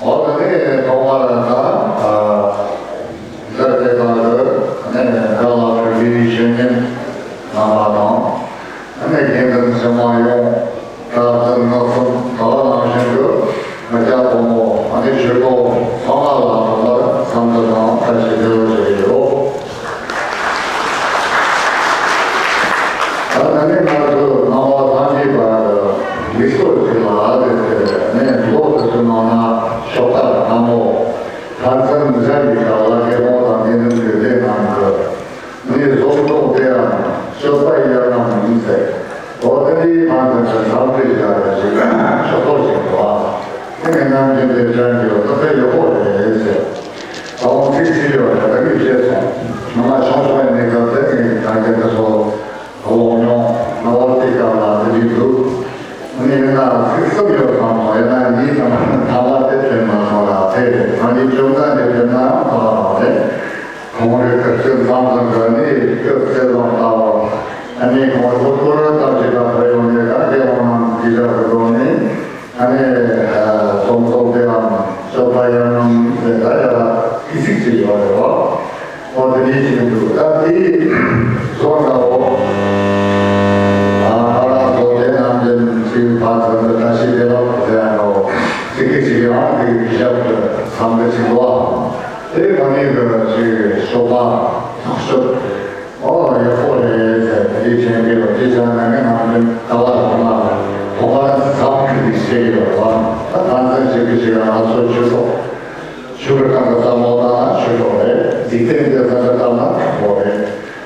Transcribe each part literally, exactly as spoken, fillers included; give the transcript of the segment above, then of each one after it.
འོ་དེ་ནས་ཐོག་མར་ན་འདིར་དེ་དང་དུ་ནས་དགའ་ལ་ཕུལ་བའི་བཤེས་གཉེན་རྣམ་པ་དང་། ཨ་ནི་དགེ་འདུན་ཕྱི་མ་ཡོངས་གྲྭ་བཙུན་ངག་གསུམ་ག་བ་ནང་བཞིན་དུ་མི་སྐྱ་ཕོ་མོ་ཨ་ནི་ཆོས་གྲོགས་ཚང་མ་ལ་ཐོག་མར་འཚམས་འདྲི་དང་བཀྲ་ཤིས་བདེ་ལེགས་ཞུ་གི་ཡོད། ད་ད་ནི་ང་ཚོ་ནང་པ་སངས་རྒྱས་པ་ལུགས་སྲོལ་ཞིག་ལ་ཨ་ཙི་ཙི་ནས་ལོ་དེ་ཚོའི་ནང་ན་ཤོག་ཁག་སྔ་མོ་ཕན་ཚུན་མཇལ་བའི་སྐབས་ལ་དགེ་སློང་དང་དགེ་འདུན་གྱི་སྡེ་རྣམས་ཀྱི་ནི་གཟུངས་གྲོགས་དེའང་སྤྱོད་པ་ཡར་ངམ་ཟེར། འོ་དེ་འདྲའི་ཕན་ཚུན་གྱི་འཚམས་འདྲི་བྱ་བ་ཞིག་ཕྱོགས་གཏོགས་ཤིག་འདུག་ཨ། དེ་ནི་ནམ་རྒྱུན་དེ་དྲན་རྒྱུ་ཏག་ཏག་ཡག་པོ་རེད་ཟེར། ད་འོང་ཚིག་གཅིག་ཡོད་རེད། ད་ནི་བཤད་སོང་། ང་མ་ཆུང་ཆུང་ཡིན་ནའི་སྐབས་དེ་ངས་ད་གིན་དེ་ཚོ་ཀློག་མྱོང་། ང་བར་དེ་སྐབས་ལ་དེ་འདྲའི་འདུག་ཨ་ནི་ཡིན་ན་ཚིག་གསུམ་ཡོད་ཙང་མོ་ཡིན་ན་གཉིས་ཙམ་ཐ་མ་དེ་དྲན་མ་སོང་ལ། དེ་ང་གཉིས་བཅོམ་ལྡན་འདས་དྲན་ན་ཡང་ཐ་མ་མ་རེད། ཁོང་རེ་ཁ་ཚོད་མཚམས་མཚམས་འགའ་ནི་སྐབས་གསལ་ལམ་ལྟ་བ། ཨ་ནི་ཁོང་ཚོ་སྐོར་ར་ལྟ་བྱེད་པ་ཕར་ཡོང་ནས་ག་གེ་འོང་ནམ་གྱི་ར་གི་སྒོ་ནས། ཨ་ནི་སོམ་སོམ་དེའང་སྤྱོད་པ་ཡང་ནམ་ཟེར་ད་ཡ་ཏི་སིག་ཅིག་ཡོད་རེད་བ། ཨོ་དེ་ནི་ཅིག་འདུག་ད་དེ་བཟོ་འདྲ་བོ། ཨ་ང་རང་ཚོ་དེ་ནང་བཞིན་ཚིག་ཕར་ཚུར་དུ་བཀྲ་ཤིས་བདེ་ལེགས་ཟེར་ཡང་འགྲོ། ཚིག་གི་ཅིག་ཡང་དེ་གི་ཞབས་ཀྱི་མཚམས་འདི་ཅིག་འདུག་ཨ། དེ་ག་ནས་གི་ཅིག་ཤོག་པ་ཐག་ཆོད། ཨོ་ཡག་པོ་རེད་ཟེར། དེ་འདྲའི་དྲན་གི་ཡོད། དེ་བྱས་ན་ངས་ནམ་རྒྱུན་ཀ་བ་ལ་ཐོག་མ་ཐོག་མར་ཟབ་ཁུལ་གྱི་བཤད་ཀྱི་ཡོད་རེད་བ། ད་ཕན་ཚུན་གཅིག་གིས་གཅིག་ལ་ང་ཚོ་ཆོས་གྲོགས། ཆོས་ཀྱི་སྒང་གི་བསམ་བློ་བཏང་ན་ཆོས་གྲོགས་རེད། འཇིག་རྟེན་གྱི་བསམ་བློ་བཏང་ན་གྲོགས་པོ་རེད།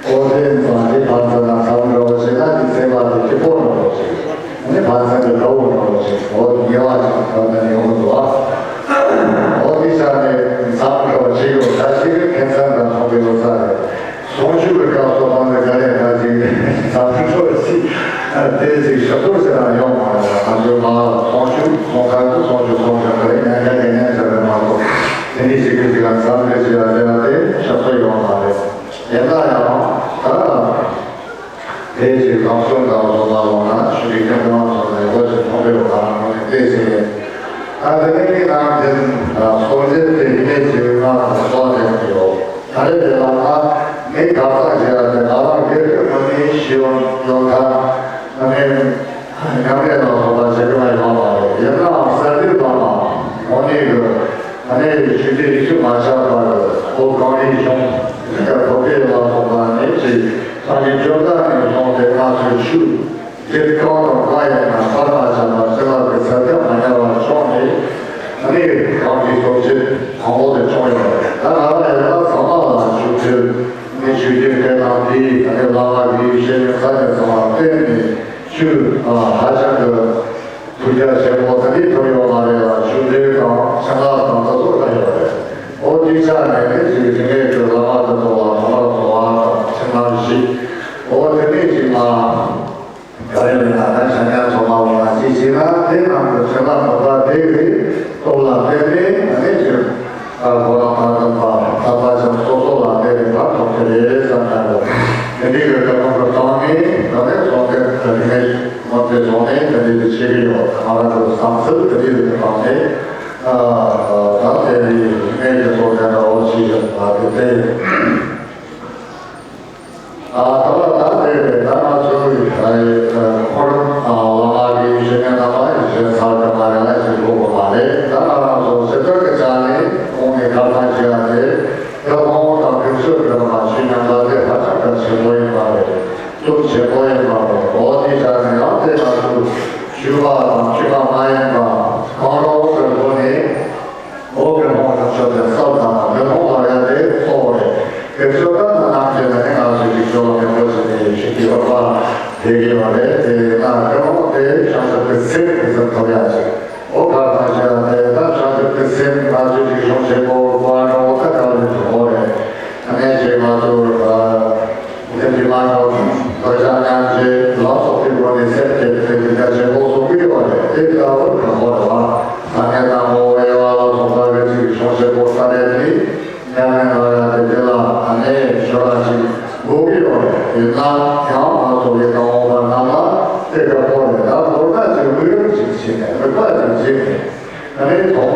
ཨོ་དེ་ཙང་དེ་ཕན་ཚུན་ལ་འཚམས་འདྲི་བྱས་ན་དེ་སེམས་པ་དེ་སྐྱིད་པོ་འདྲ་བོ་ཞིག་ཨ་ནི་ཕན་ཚུན་གྱི་དགའ་བོ་འདྲ་བོ་ཞིག་འོ་དེ་ཉེ་བ་ཞིག་ད་ལྟ་ནས་ཡོང་གི་འདུག་ཨ། འོ་དེ་ཆ་ནས་འཚམས་འདྲི་བྱེད་ཡོད་ད་ཞིག་གི་ཁེ་མཚན་དང་མཐུན་གྱི་ཡོད་ས་རེད། གསུང་ཆོས་ཀྱི་སྐབས་སུ་ཕ་མའི་དགའ་ལས་ན་ཅིག་ཟབ་ཁྲིད་ཚོ་ཅིག་དེ་ཅིག་ཞབས་ཏོག་ཟེར་ན་ཡོང་མ་རེད། ང་ཚོའི་མ་གསུང་ཆོས་གསུང་ཁ་དུ་གསུང་ཆོས་གསུང་ཞབས་ཏོག་ཉན་མཁན་དགེ་བསྙེན་ཟེར་བས་མ་གཏོགས་དེ་འདྲའི་ཞིག་གི་ཅིག་ལ་འཚམས་འདྲི་བྱེད་ཡ་ཟེར་ཡ་དེ་ཞབས་ཏོག་ཡོང་མ་རེད། ཡིན་ན་ཡང་ད་དེ་ཅིག་ལམ་སྲོལ་འདྲ་བོ་བཟོ་མ་ལོང་ན་ཆོས་ཀྱི་སྐྱོང་ལམ་སོགས་ནས་ལོ་ཞིག་མཐོང་པའི་བར་ངོ་ནས་བལྟས་ཟིན་ཡོད། ད་དེ་ནས་ངའི་ནང་བཞིན་སོར་འདེབས་དེ་ཡིན་ནས་ཅིག་ང་གསོལ་བ་འདེབས་ཀྱི་ཡོད། ད་རེས་དེ་ལ་ང་མི་དགའ་ས་བྱས་ཏེ་ང་རང་སྒེར་གྱི་ངོས་ནས་ཞུ་ཡོང་ཐལ། ཨ་ནི་མཉམ་ལས་དང་ཚོགས་པ་བྱེད་ཀྱི་མ་ཡོང་བ་རེད། ཡིན་ནའང་གསར་འདེབས་པ་མ་ངོ་ནས་གི་ཨ་ནི་ཆོས་དད་རིག་གཞུང་མ་ཆགས་པར་གི་བོད་གངས་རིའི་གཞུང་ཡིན་ཀྱང་བོད་པའི་ལ་སོགས་པ་ནི་ཅིག་སངས་རྒྱས་བཅོམ་ལྡན་འདས་ནས་བཟུང་སྟེ་ང་ཚོའི་ཆོས་སྡེ་གང་དང་གང་ཡིན་ན་གསར་མ་བྱས་པར་སྤྱི་བླ་གི་ཚད་ཐེག་མ་ཉམས་པར་བྱུང་ནས་ཨ་ནི་གང་གི་སྟོབས་ཆེ་གང་པོ་དེ་བྱུང་ཡོད་རེད། ད་ང་རང་ཡིན་ན་ཚང་མ་ལ་ཆོས་ཁྲིད་ནས་ཆོས་བརྒྱུད་སྐད་དང་དེའི་ཨ་ནི་བླ་མ་གི་བཤེས་གཉེན་ས་གནས་ཚང་མར་བརྟེན་ནས་ཆོས་ཧ་ཅང་གི་ཐུགས་རྒྱ་ཆེན་པོ་དེ་འདྲའི་ཐོབ་ཡོད་མ་རེད་ལ། ཆོས་འབྲེལ་དང་ཆེད་མངགས་དང་དེ་ཚོ་ད་ཡོད་རེད། ཨོ་དེ་ཆ་ནས་ནི་ཅིག་རིག་གནས་ཀྱི་བླ་མ་དེ་ཚོ་ལ་ཐོག་མར་གསོལ་བ་དང་ཆེད་མངགས་བཞེས། ཨོ་དེ་ནས་ཅིག་མ་ག་རེ་ཡིན་ན་ད་ཆ་མཉམ་ཚོགས་མ་འོང་ན་ཅིག་བྱས་ན་དེ་ནང་གི་ཆེད་མངགས་ནོར་བ་དེ་གི་སྟོབས་ལ་བརྟེན་ནས་ཨ་ནི་ཅིག་ཨ་གོ་རམས་པ་དམ་པ་ད་ལྟ་ཅང་སོ་སོ་ལ་དེ་རིག་པ་ཐོབ་ཀྱི་རེད་བསམ་ཡག་གི་དེ་འདྲའི་གི་སྐབས་ལ་བཏང་ནས་ད་ནས་བཟུང་སྟེ་ད་རིག་གནས་མ་དེ་བཟུང་ནས་དེ་འདྲའི་དེ་བྱེད་ཀྱི་ཡོད། ང་རང་ཚོ་བསམ་ཚུལ་དེ་འདྲའི་དེ་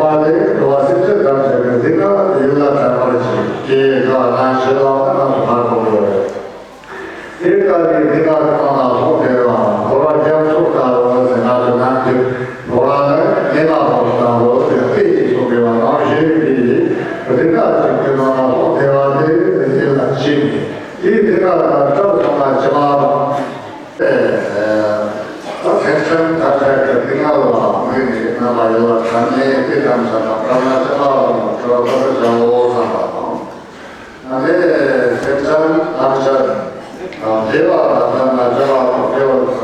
པ་ལས་འགྲོ་བ་སེམས་ཅན་ཐམས་ཅད་ཀྱི་སྡུག་བསྔལ་ཡིད་ལ་དྲན་པར་བྱེད། ཅེས་བཀའ་གནང་བཞིན་ལ་ང་ཚོ་ཕར་གཏོང་དགོས། དེ་ལྟ་བུའི་སྡུག་བསྔལ་གྱི་ཁོངས་ན་ལྷུང་བསྡད་པ་འཁོར་བ་རྒྱ་མཚོ་ལྟ་བུ་ཟེར་ང་ཚོ་ནང་གི་འཁོར་བ་ནི་ཉི་མ་ལྟ་བུ་དཔེ་ཅིག་གསུངས་པའི་ནང་བཞིན་གྱི་སྡུག་བསྔལ་ཅིག་གི་ནང་ན་ལྷུང་བསྡད་པ་དེ་ཡིད་ལ་བྱིན་ནས་དེའི་སྡུག་བསྔལ་དང་བྲལ་སོང་ན་ཇི་མ་རུང་། ཨེ། ད་སེམས་ཅན་ཐམས་ཅད་ཀྱི་སྡུག་བསྔལ་ལ་དམིགས་ནས་རྣམ་པ་ཡིད་ལ་དྲན་ནས་དེ་ཐམས་ཅད་དང་བྲལ་ན་ཅི་མ་རུང་སྤྲོ་བར་བྱའོ་བསམ་པ་དང་། ཨ་ནི་སེམས་ཅན་ཐམས་ཅད་བདེ་བ་དང་ལྡན་ན་བདེ་བ་དང་བདེ་བ་དང་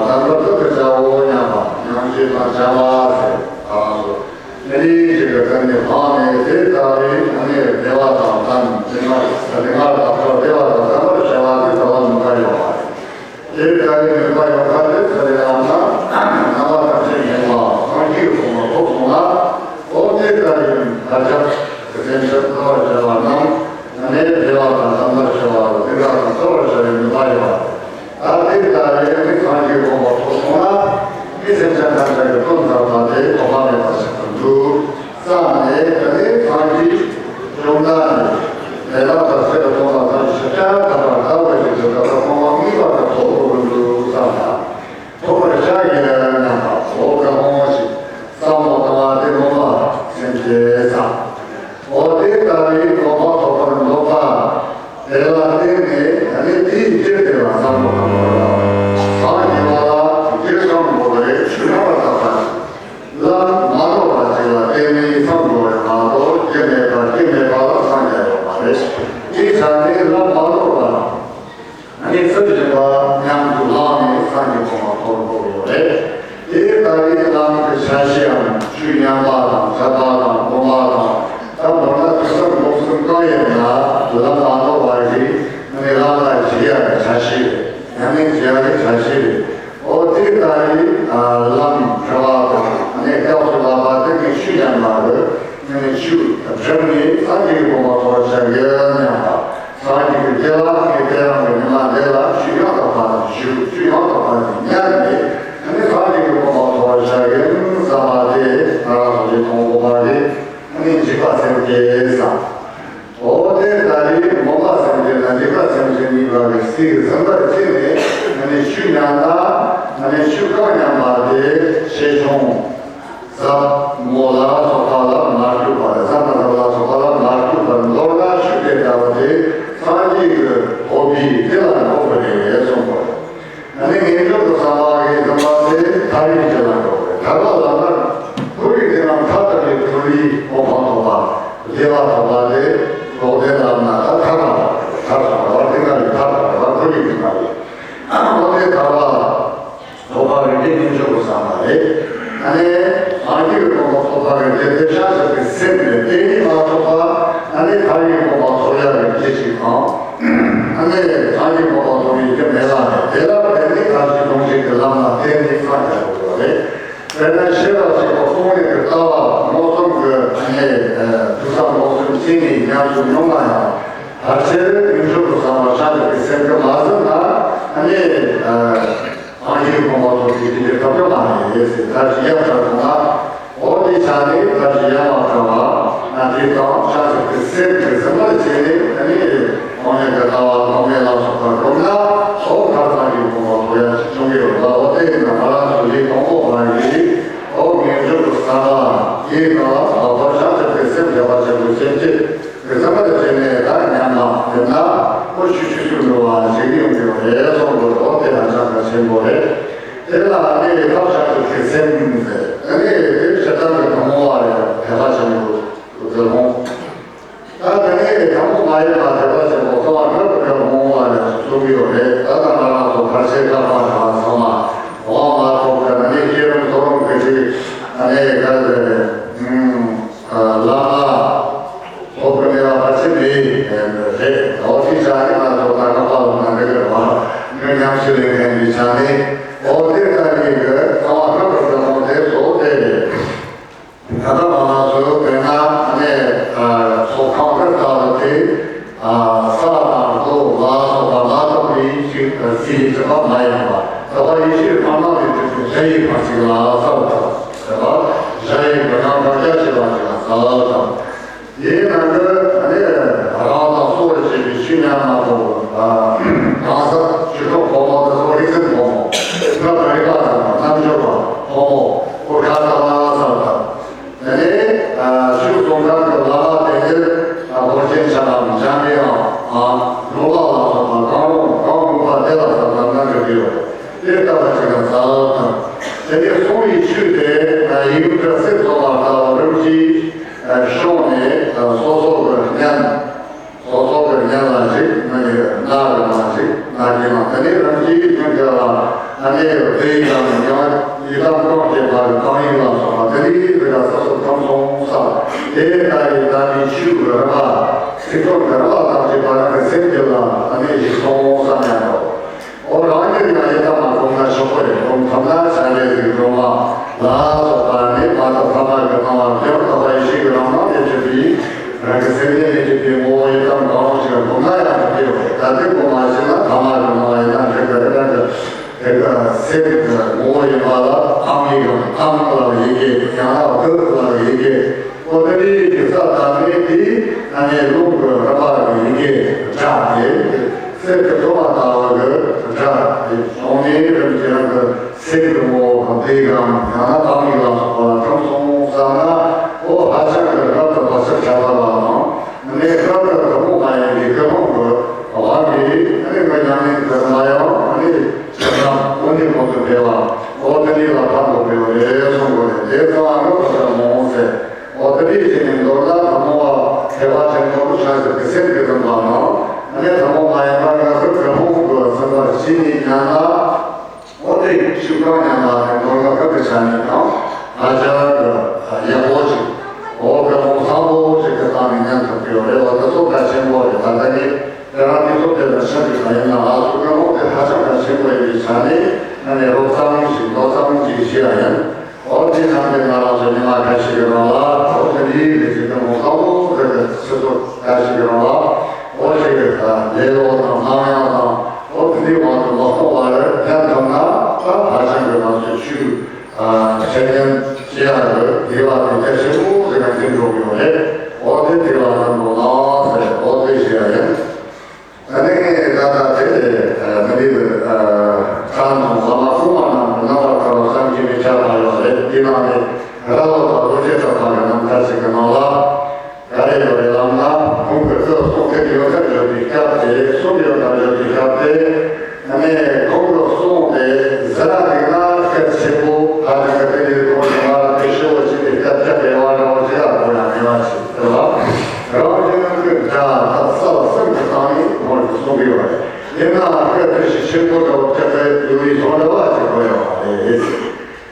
ལྡན་པར་བྱའོ་སྙམ་པ་སྙམ་བྱེད་དང་བྱ་བ་ཟེར་དང་སོ། དེ་ནི་ཞིག་གི་དོན་ནི་འཕངས་ནས་དེ་ལྟ་བུའི་ཨ་ནི་བདེ་བ་དང་ལྡན་སྡུག་བསྔལ་སྡུག་བསྔལ་དང་བྲལ་བདེ་བ་དང་ལྡན་པར་བྱ་བ་དེ་འདྲ་བ་ནུས་པ་ཡོད་པ་རེད། དེ་ལྟ་བུའི་ནུས་པ་ཡོད་པ་དེ་ཚུར་ཡང་ན་རྣམ་པ་ཐམས་ཅད་ཡེངས་པ་སངས་རྒྱས་ཀྱི་གོ་འཕང་ཐོབ་སོང་ན། འོ་དེ་ལྟ་བུའི་བདག་ཅག་གི་སེམས་ཅན་ཐར་བར་བྱ་བ་རྣམས་ཨ་ནི་བདེ་བ་དང་ལྡན་པར་བྱ་བ་སྡུག་བསྔལ་དང་བྲལ་བར་བྱ་བའི་ནུས་པ་ཡོད་པ་རེད། ད་དེ་ལྟ་བུའི་ཨ་ནི་སངས་རྒྱས་ཀྱི་གོ་འཕང་ཐོབ་སོང་ན་མི་སེམས་ཅན་ཐམས་ཅད་ཀྱི་དོན་མཛད་པ་དེ་ཐོག་མ་མེད་པ་ཞིག་ཏུ་འདུག་བསམ་ནས་དེ་ནས་སངས་རྒྱས་བཅོམ་ལྡན་འདས་ལས་ལམ་དང་སེམས་ཀྱི་སྟོང་པ་ཐམས་ཅད་ཕྱག་རྒྱ་ཐམ་པར་བལྟ་བའི་ཆེད་དུ་ད་ལྟ་ཁོང་མ་དམིགས་པ་ལ་ཐོབ་དགོས་ཀྱི་འདུག་བསམ་ཡང་ཐོབ་པར་བྱ་ཡིན་སྙམ་པ་འོ་ཀ་ཧོང་ཞིག་བསམ་བློ་བཏང་བ་དེ་སྨོན་པ་སེམས་བསྐྱེད་བསམ། འོ་དེ་ལྟ་བུའི་གོ་འཕང་ཐོབ་པར་འདོད་པ། དེ་ལ་བརྟེན་ནས་ཨ་ནི་དེའི་རྒྱུ་དེ་ལ་བསམ་བློ་གཏོང་དགོས་ལ། སངས་རྒྱས་པ་ལ་རྒྱུ་བསམ་དགོས་པ་རེད། ཆོས་རྣམ་པར་དག་པ་ཞིག་ལམ་མ་ནོར་བ་ཞིག་ལ་བརྟེན་ནས་བསམ་དགོས་པ་རེད་མ་གཏོགས་རྒྱུ་མེད་པ་རྒྱུ་མེད་པ་ལ་སངས་རྒྱ་ཡོད་མ་རེད། དེའི་ཆ་ནས་ལམ་མ་ནོར་བ་ཨ་ནི་ཚུལ་བཞིན་པ་ཉམས་སུ་བླངས་ནས་སངས་རྒྱས་གོ་འཕང་ཐོབ་དགོས་ཡོད་རེད། དེ་ལྟ་བུའི་ལམ་གྱི་ཆ་ཤས་ཡང་ཆོས་ཉན་པ་དང་བཟོད་པ་དང་སྒོམ་པ་དང་། ད་མདོར་ན་ཐོས་བསམ་སྒོམ་གསུམ་གང་ཡིན་ན་ལམ་མ་ནོར་བ་ཞིག་ནི་ལམ་ལ་བྱེད་ཡ་གི་ཆ་ཤས་རེད། ཉམས་ལེན་བྱེད་ཡ་གི་ཆ་ཤས་རེད། འོ་དེ་ལྟ་བུའི་ལམ་བྲལ་བ་དང་ནི་སྐྱབས་སུ་བབས་པ་དེ་ནི་ཆོས་ཉན་པ་རེད། ནི་ཆོས་བསྒྲུབས་ནས་སངས་རྒྱས་ཀྱི་གོ་འཕང་ཐོབ་པར་བྱ་དགོས་སྙམ་པ། སངས་རྒྱས་ཀྱི་རྒྱུད་ལ་ངས་དེ་རིང་གི་ཉི་མ་འདི་ལ་ཆོས་ཡང་དག་པ་ཞུ། ཆོས་ཡང་དག་པ་ཉན་ནས་ཨ་ནི་སངས་རྒྱས་ཀྱི་གོ་འཕང་ཐོབ་པར་བྱ་ཡིན་བསམ་པ་དེ་ང་རང་ཚོ་ལས་མཐོང་དགོས་པ་རེད། ཨ་ནི་འཇིགས་པ་སེམས་བསྐྱེད་བསམ། འོ་དེ་ལྟ་བུའི་སྨོན་པ་སེམས་བསྐྱེད་དང་འཇིགས་པ་སེམས་བསྐྱེད་གཉིས་ཀ་གི་སྲིད་ཟིན་པར་བྱས་ནས་ཨ་ནི་ཆོས་ཉན་ན་ཨ་ནི་ཆོས་གང་ཉན་པ་དེ་ཆེ་ཆུང་། ཟབ་མོ་ལ་སོགས་པ་ལ་མ་ལྟོས་པར་ཟབ་དང་ཟབ་ལ་སོགས་པ་ལ་མ་ལྟོས་པར་མདོར་ན་ཆོས་དེ་ལྟ་བུ་དེ་སངས་རྒྱས་ཀྱི་གོ་འཕང་དེ་ལ་འགོད་དགོས་རེད་གསུངས་པ་རེད། ཨ་ནི་ངེས་འབྱུང་གི་བསམ་པ་གི་བསམ་པ་དེ་ཐར་པའི་རྒྱུ་ལ་འགོད་དགོས་རེད། ཐར་པ་ལ་ན་ཁོ་རིག་དེ་རང་ཐར་ཐར་པའི་ཁོ་རིག་གོ་འཕང་ཐོབ་པ་བདེ་བ་ཐོབ་པ་དེ་ལོག་ལྟ་ལ་ན་ད་ཐར་པ་ཐར་སོང་བ་དེ་ག་རེ་ཐར་པ་ཁོ་རིག་དེ་ག་རེ་འོ་དེ་ཐར་པ། ཐོབ་པ་རིགས་པའི་རྣལ་འབྱོར་དུ་བསམ་པ་རེད། ཨ་ནི་སངས་རྒྱས་ཀྱི་གོ་འཕང་ཐོབ་པ་རེད་དེ་དེ་ཤ་ཟ་བའི་སེམས་རེད། དེ་ནི་མ་ཐོབ་པ་ཨ་ནི་ཐར་པའི་གོ་འཕང་ཐོབ་ཡ་རེད་ཅེས་ཅིག་དང་། ཨ་ནི་སངས་རྒྱས་གོ་འཕང་ཐོབ་པའི་རྒྱུ་མེད་ལ་རེད། དེ་ལ་བརྟེན་ནས་ཐར་ཞིང་དུང་ཞིང་གི་ལམ་ལ་བརྟེན་ནས་སངས་རྒྱ་དགོས་པ་རེད། དཔེར་ན་ཤེས་རབ་ཞེས་པ་སྟོང་ཉིད་ཀྱི་ལྟ་བ་མངོན་སུམ་གྱི་ཨ་ནི་ཐུགས་བསམ་མངོན་སུམ་བྱས་ནས་ཉམས་སུ་མྱོང་ན་ཡང་ཕལ་ཆེར་རྣལ་འབྱོར་དུ་བསམ་པ་ཤ་ཟ་བའི་སེམས་ཀྱིས་མ་ཟིན་ན་ཨ་ནི། སངས་རྒྱས་གོ་འཕང་ཐོབ་པའི་རྒྱུ་དེ་ཐོབ་ཐབས་མ་རེད་ཟེར། ཐབས་ཤེས་ཡང་དྲག་སོང་ན། འོ་དེའི་ཆ་ནས་ཐབས་ཤེས་ཡང་མ་དྲག་པ་ན་དེ་དང་ཆ་ཟད་དེ་སེམས་ཀྱི་ཟིན་པར་བྱས་ནས་ཨ་ནི་སྟོང་ཉིད་ཀྱི་ལྟ་བ་སྟོང་ཉིད་ལ་སོགས་པ་བསྒོམས་ན་འོ་མཐར་སངས་རྒྱས་གོ་འཕང་ཐོབ་ཡ་ཞིག་འབྱུང་གི་ཡོད་པ། འོ་དེ་ཡིན་ན་ང་རང་ཚོ་ལས་དང་པོ་བ་ཡིན། འོ་ངེས་འབྱུང་གི་བསམ་པ་ཡིན་ན་ལྷག་པར་ཆ་ཟད་དེ་སེམས་བདེ་བ་ཆེན་པོའི་སེམས་བསྐྱེད། དེ་ཚང་མ་ལ་བྱས་ནས་ད་ཉམས་པ་དེ་ན་ཨོ་ཆུ་ཆུ་སུ་འགྲོ་བ་ཞིག་ཡོང་གི་རེད་གསུངས་པ་རེད། ཨོ་དེ་ཧ་ཅང་གལ་ཆེན་པོ་རེད། དེ་ལ་ཨ་ནི་ཐབས་ཤ་ཚུགས་ཀྱི་སེམས་ཟེར། ཨ་ནི་དེ་ཞེ་སྡང་གི་ཐུན་མོང་བ་རེད། དད་པ་ཆེན་པོ་འཛིན་ལོང་། ད་དེ་ནས་ཐུན་མོང་མ་ཡིན་པ་དད་པ་ཆེན་པོ་གསང་བ་རབ་ཏུ་ཐུན་མོང་བ་རེད་གསུང་གི་ཡོད་རེད། ད་ད་ང་རང་ཚོ་ཕལ་ཆེར་བསླབ་པ་རེད་པ། ཚང་མ་དབང་མ་ཐོབ་ཀྱི་ཨ་ནི་བསྐྱེད་རིམ་མཐོ་རིམ་གྱི་ཅིག་ཨ་ནི་ག་རེ་རེད། ལམ་ལ་ཐོབ་ཀྱི་མེད་པ་ཕལ་ཆེར་མེད་རེད། འོ་དེའི་ཆ་ནས་ང་ཚོ་ད་ཀ་པ་ལ་ན་འདི་གི་བ་མི་ཉམས་སུ་ལེན་མཁན་གྱི་ཆ་ནས་འོ་དེ་ལྟ་བུའི་གི་གསང་བ་ཐོབ་པར་བསམ་བློ་དེ་གཙོ་བོ་དེ་རེད། ད་ལྟ་ང་ཚོ་དཔེར་ན་ཨ་ནི་ཚོགས་ཁང་འདི་ལྟ་བུ་དེ་ས་དང་ལྷོ་ལ་སོགས་པ་མ་གཏོགས་པའི་ཞིག་སྲིད་ཞིག་ཅི་པ་མ་ཡིན་པ། ད་བ་ཡེ་ཤེས་སྤང་བླང་གི་དུས་སུ་ལྷའི་ཁ་ཅིག་ལ་ས་བ་དང་། དེ་ལ་གཞལ་ཡས་ཀྱི་ཁང་དང་རྒྱ་ཆེ་བ་ ཡིན་ན་འདི་ཨ་ནི་རང་དང་སོ་བར་བྱེད་པའི་ཆོས་ཉམས་མ་གཏོགས། གང་ཟག་ཆོས་གྲོགས་ཕོ་མོ་དང་སོགས་རིག་འཛིན་ཕོ་མོ། སྔར་རིག་པ་དང་རྣལ་འབྱོར་པ་ཕོ་མོ་སྐོར་ཁ་ལྟ་བ་ལ་སོགས་དང་། དེ་ནས་ཆོས་གསུང་མཁན་གྱི་བླ་མ་དེ་ཉིད་འཁོར་ཆེན་ཆ་ལམ་འཇམ་པའི་དབྱངས། ལུང་པ་ལ་སོགས་པ་གང་རུང་གང་མངོན་པ་དེ་ལ་སོགས་པ་ལ་འདྲི་དགོས། དེ་ལྟ་བུ་ཅིག་ལ་ཟབ་དང་། དེ་ནས་གསུང་བའི་ཆོས་དེ་ཡིག་འབྲུ་གསེར་བཙོ་བ་ལྟ་བུ་རིམ་གྱིས་བྱུང་ནས་སོ་སོ་གི་སྙན། སོ་སོ་གི་སྙན་ལ་གཞིགས། མི་གི་རྣ་རུ་མ་གཞིགས། རྣ་གི་ནང་དེ་ནས་རིམ་གྱིས་མི་འགལ་བ། ཨ་ནི་བདེ་ཡང་ཡང་ཡི་དམ་གང་སྐྱེས་པ་གི་གང་ཡིན་ལ་སོགས་པ་དེ་ནས་རི་ག་སོ་སོ་ཐམས་སོང་ས། དེ་ལྟ་བུའི་ད་ནི་ཆོས་གི་རིམ་པ་ཚིག་ཐོ་འགལ་བ་དང་བཅས་པ་རང་གི་སེམས་རྒྱུད་ལ་ཨ་ནི་གཞིགས་སོང་བསམ་ཡང་འདུག་འོ་རང་ཉིད་ཡང་ཡི་དམ་མ་གོམས་ན་ཆོག་གི་རེད། གོམས་ཐུབ་ན་བྱ་རེད་ཟིག་འགྲོ་མ་ལ་སོགས་པ་ནི་མ་དག་ཐ་མ་གི་སྣང་བ་ཡང་དག་པ་ཡེ་ཤེས་ཀྱི་རང་སྣང་ལས་གྲུབ་པའི་རང་གི་སེམས་ཉིད་ལས་གྲུབ་པའི་ངོ་བོ་ཡི་དམ་གང་རུང་ཞིག་གོམས་ན་ཡང་འགྲིག་གི་ཡོད་རེད། ད་དེ་གོམས་མ་ཤེས་ན་ཐ་མ་གི་སྣང་བ་ཡིན་ན་འགྲིག་གི་རེད། རང་གི་དེ་གི་སེམས་ཀྱི་ངོ་བོ་ཡིན་པ་ལ་ཨང་ཡིག་གམ་ཨང་ལ་ཡི་གེ། ཡང་ན་བི་ལ་ཡི་གེ། འོ་དེ་འདྲའི་ཡིག་ས་དང་ནི་དེའི་ཨ་ནི་ལུང་གི་རིམ་པ་གི་ཡི་གེ་སྒྲ་དེ་གསེར་གྱི་བཙོ་བ་ལྟ་བུ་གི་སྒྲ་དེ་བྱུང་ནས་རིམ་གྱིས་རང་གི་སེམས་ཀྱི་ངོ་བོ་གི་དེ་གམ་ཡང་ན་ཨང་ཡིག་ལ་སོགས་པ་ལ་ཐིམ་སོང་བསམ་ན། འོ་ཧ་ཅང་གི་རབ་ཏུ་བག་ཆགས་ཁྱད་པར་བ་དང་། ཨ་ནི་རབ་ཏུ་གི་མོ་མ་ཡིན་པའི་ཀུན་སློང་གི་དབང་གིས་ཨ་ནི་ངའི་ཉམས་ལེན་དེ་མ་ཡང་ཨ་ནི་ཇི་ཙམ་ཀུན་ནས་ཀུན་ཏུ་འཕེལ་བ། འོ་དེ་ནི་ལ་ཕར་འགོག་པའི་འོ་རེ་གསུང་དགོས་རེད། དེ་ཙམ་ཨ་ནི་ཁོ་ཚོ་མོ་ཟེར། འོ་དེ་འདྲའི་ཞིག་ནས་མདོར་ན་ཐུན་མོང་བ་ཐེག་པ་ཆེན་པོ་རུ་ཆགས་ཟིན་གྱི་སེམས་ཀྱི་རིམ་པ་ནང་ཨ་ནི་ཐུན་མོང་མ་ཡིན་པ་ང་ཚོ་གང་རུང་གི་སེམས་པར་ཤེས་ནས་ཉམས་ན། འོ་དེ་ཤུགས་གང་ཉམས་པ་དེ་མདོར་ན་ཁ་གི་ཆ་ནས་ཀྱང་ཧ་ཅང་གི་ཡག་པོ་ཞིག་འོ་གང་རུང་བཟང་པོ་ཞིག་གི་སྟེང་ནས་ཉམས་ཐུབ་ཀྱི་ཡོད་རེད། འོ་དེ་ཚོ་གལ་ཆེན་པོ་རེད། ད་ལྟ་ནི་དེ་རང་དེ་ཚོ་དེ་ལ་ཤེས་དགོས་པ་ཡིན་ན་ང་ཚོ་གང་རུང་དེ་ཧ་ཅང་གལ་ཆེན་པོ་ཡིན་པའི་ཆ་ནས་ཨ་ནི་རོབ་ཙམ་ཞིག་མདོ་ཙམ་ཞིག་བཤད་ཡ་ཡིན། འོ་དེ་ནང་དེ་ང་རང་ཚོ་ཉི་མ་ཁ་ཤས་ཀྱི་རིང་ལ་འོ་དེ་འདྲའི་ལས་ཀྱི་ཀུན་སློང་བཟང་པོ་དེ་གི་ཚེ་སྲོག་ཁ་ཤས་ཀྱི་རིང་ལ་འོ་ཞིག་གི་ལེ་ལོ་དང་སྣང་ཡང་དང་འོ་དེ་འདྲའི་དབང་དུ་མ་སོང་བར་ཉན་ཐུབ་ན་ད་ཧ་ཅང་གི་ང་ཚོའི་ཆོས་འཆད་ཉན་བྱེད་ཡག་གི་དགེ་བ་དེ་རྒྱ་ཆེན་པོ་ཟེར་ན་དེ་འགྲོ་གི་ཡོད་རེད། འོ་དེ་དེ་ལ་ཉན་འགྲོ་ན་ཟེར་འོ་དེ་བཤད་ཡ་ཡིན། ད་ནི་ད་ལྟ་དེ་ལས་མི་རིགས་ཁྲག་ནང་བླ་མ་ཀུན་དབང་རྣམས་ཀྱི་རྣམ་པར་ཐར་པ་བསམ་གྱིས་མི་ཁྱབ་པ་ཡོད་རེད། དེའི་ནང་ནས་ར་ལོ་དང་རྡོ་རྗེ་གྲགས་པ་གི་རྣམ་ཐར་ཞིག་གི་ནང་ལ་ག་རེ་ཡོད་རེད་ལབ་ན། ཁོང་གི་སྐུ་གསུང་ཐུགས་ཡོན་ཏན་བརྗོད་པའི་སྐབས་དེ། གསུང་གི་ཡོན་ཏན་བརྗོད་པའི་སྐབས་དེ། ཨ་ནི་ཁོང་གི་གསུང་དེ་ཟེར་ན་འདུག་ན་སྐད་ཆེན་པོ་ཧ་ཅང་གི་དེ་ལས་ཁོང་གི་མ་ར་དེ་ཤོ་བོ་ཅིག་གི་སྐད་ཆ་རེ་བ་ར་བ་ཅིག་ལ་ཁོ་ཡང་ཉེ་བ་ཞིག་དེ་ལ། རང་གཞན་གྱི་དགྲ་ཐབས་གསལ་བ་གསུམ་གྱི་སྟེང་ནས་ཁོང་གིས་གསུང་གི་ཡོད་རེད། དེ་ན་སྐད་དེ་ཞིག་ཆེན་པོ་འདྲ་བོ་སྐད་དེ་ཡུལ་ལུས་སོང་འདྲ་བ་ཞིག་གོ་ཡོད་པ་རེད།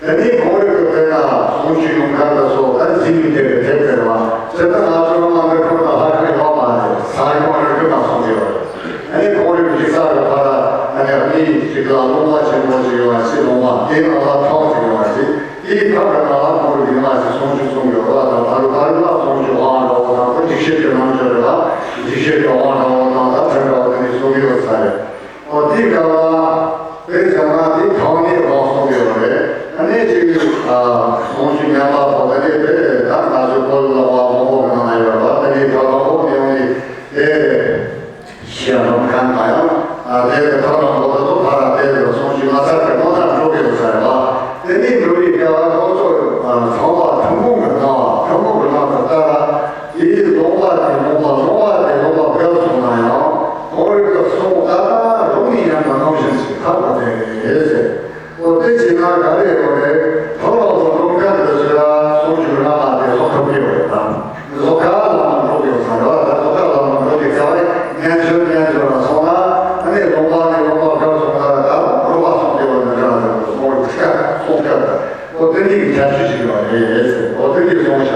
དེ་ནས་ཁོང་རང་གི་དཔེར་ན་གསུང་ཆོས་ཡོང་མཁན་དེ་ཚོ་ད་འཛིན་མི་དེ་གི་དེབ་དེར་བ་ཟེར་ན་ང་ཚོ་མ་འདི་ཁོ་ན་ཧ་ཁ་ཡོད་མ་རེད། ས་ཡོང་རེ་གི་མ་གསུང་གི་ཡོད་རེད། ཨ་ནི་ཁོང་རང་གི་ས་གི་ཕ་ར་ཨ་ནི་ཨ་ནི་ཞིག་ལ་ལུང་པ་ཆེན་པོ་ཞིག་ཡོད་པ་ཞིག་ལུང་པ་དེ་ན་ལ་ཐོག་ཞིག་ཡོད་པ་ཞིག་དེའི་ཁ་གི་ནང་ལ་ཁོང་གིས་མ་ཞིག་གསུང་ཆོས་གསུང་ཡོད་ར། དང་ཕ་རུ་ཕ་རུ་ལ་གསུང་ཆོས་དབང་འདྲ་བོ་དང་ཁོ་འཇིགས་བྱེད་ཀྱི་རྣམ་འགྱུར་རེད་ལ། འཇིགས་བྱེད་ཀྱི་དབང་འདྲ་བོ་དང་ད་ཕན་འདྲ་བོ་དེ་ནས་གསུང་གི་ཡོད་ས་རེད། འོ་དེའི་སྐབས་ལ་དཔེ་བཞག་ན་དེ་ཐོག་ནས་དབང་གསུང་གི་ཡོད་རེད། ཨ་ནི་ཅིག་གསུང་ཆོས་ཉན་པ་པོ་དེ་ནས་དཔེ་ད་ང་ཚོའི་བོད་ལ་བ་མང་པོ་གི་ནང་ན་ཡོད་ར། དེ་ནས་ད་དང་པོ་ནས་ཡོང་ནས་དེ། ཞེས་རུང་ཁང་ག་ཡང་དེ་གི་ཐོག་ལ་མགོ་ཏོ་ཕ་ར་དེ་གི་གསུང་ཞུས་མ་ཚར་གི་ནང་ན་འགྲོ་གི་ཡོད་ས་རེད་བ། དེ་ནས་འགྲོ་བའི་སྐབས་ལ་ཁོ་ཚོ་ཚང་མ་ཐུན་མོང་གི་སྣང་བ། ཐུན་མོང་གི་སྣང་དུ་ལྟ་ར། དེའི་ལུང་པ་དེ་ལུང་པ་ལུང་པ་དེ་ལུང་པ་བརྒལ་སོང་ན་ཡང་ཁོང་རང་གི་གསུང་ད་ལྟ་རུང་ནས་ཡང་མ་ནོར་བཞིན་ཞིག་ཐར་དགོས་དེ་རེད་ཟེར། འོ་དེ་བྱས་ན་ག་རེ་ཡོད་རེད། ཐོག་ལ་ཚོ་འགྲོ་མཁན་དེ་ཚོ་ཡ་གསུང་ཆོས་རྣམ་པ་དེ་ཚོ་ཐོབ་ཀྱི་ཡོད་རེད་དམ། བཟོ་ཁ་ལ་མ་འགྲོ་གི་ཡོད་ས་རེད་བ། ད་བཟོ་ཁ་ལ་མ་འགྲོ་གི་ཚ་བའི་སྙན་ཞུ་སྙན་ཞུ་ལ་སོང་ན་ཨ་ནི་ལུང་པ་ནས་ལུང་པ་བརྒལ་སོང་ན་ད་རོགས་པ་སོང་གི་ཡོད་ནི་འདྲ་ཟེར་གསུང་གི་ཁ་གསུང་སྐབས་དེ། འོ་དེ་ནི་གི་ཁྱད་ཆོས་ཤིག་ཡོད་རེད་ཟེར། འོ་དེ་ནི་གསུང་བྱ།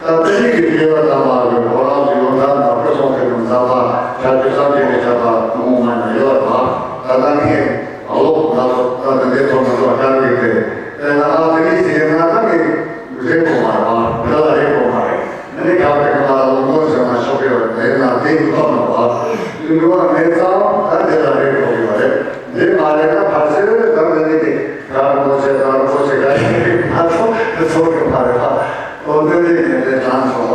ད་དེ་རིང་གི་དགེ་བ་དམ་པ་གི་ཁོ་རང་གི་ཡོན་ཏན་དང་ཁོ་སོང་གི་ཡོན་ཏན་པ་ཁྱད་ཆོས་སངས་རྒྱས་ཀྱི་ཁྱད་པར་ཐུན་མོང་མ་ཡིན་ཡོད་པ། ད་ལྟ་ངས་ཨ་ལོ་ང་ཚོ་ད་ལྟ་འདི་ཐོག་ནས་ཚོ་བཀར་གི་དེ་དེ་ན་ཨ་དེ་རིང་ཟེར་ན་ད་ངས་རེད་གོ་མ་རེད་བ། འདི་ལ་རེད་གོ་མ་རེད། ཨ་ནི་ཁ་བརྡ་གི་མ་ལ་ལོ་ངོ་ཟེར་མ་ཤོག་གི་ཡོད་རེད། ན་དེ་ཡིན་ཐོག་ནས་བ་འགྲོ་བ་མེད་ཙང་ད་འདི་ལ་རེད་གོ་གི་ཡོད་རེད། འདི་མ་རེད་ན་ཕར་ཚུར་ད་འདི་ནི་དེ། རང་མགོ་ཚེ་རང་མགོ་ཚེ་ག་ཡིན་ང་ཚོ་ཚོ་གི་བར་ལ་ཨོ་དེ་རིང་ནས་དེ་དྲང་སོང་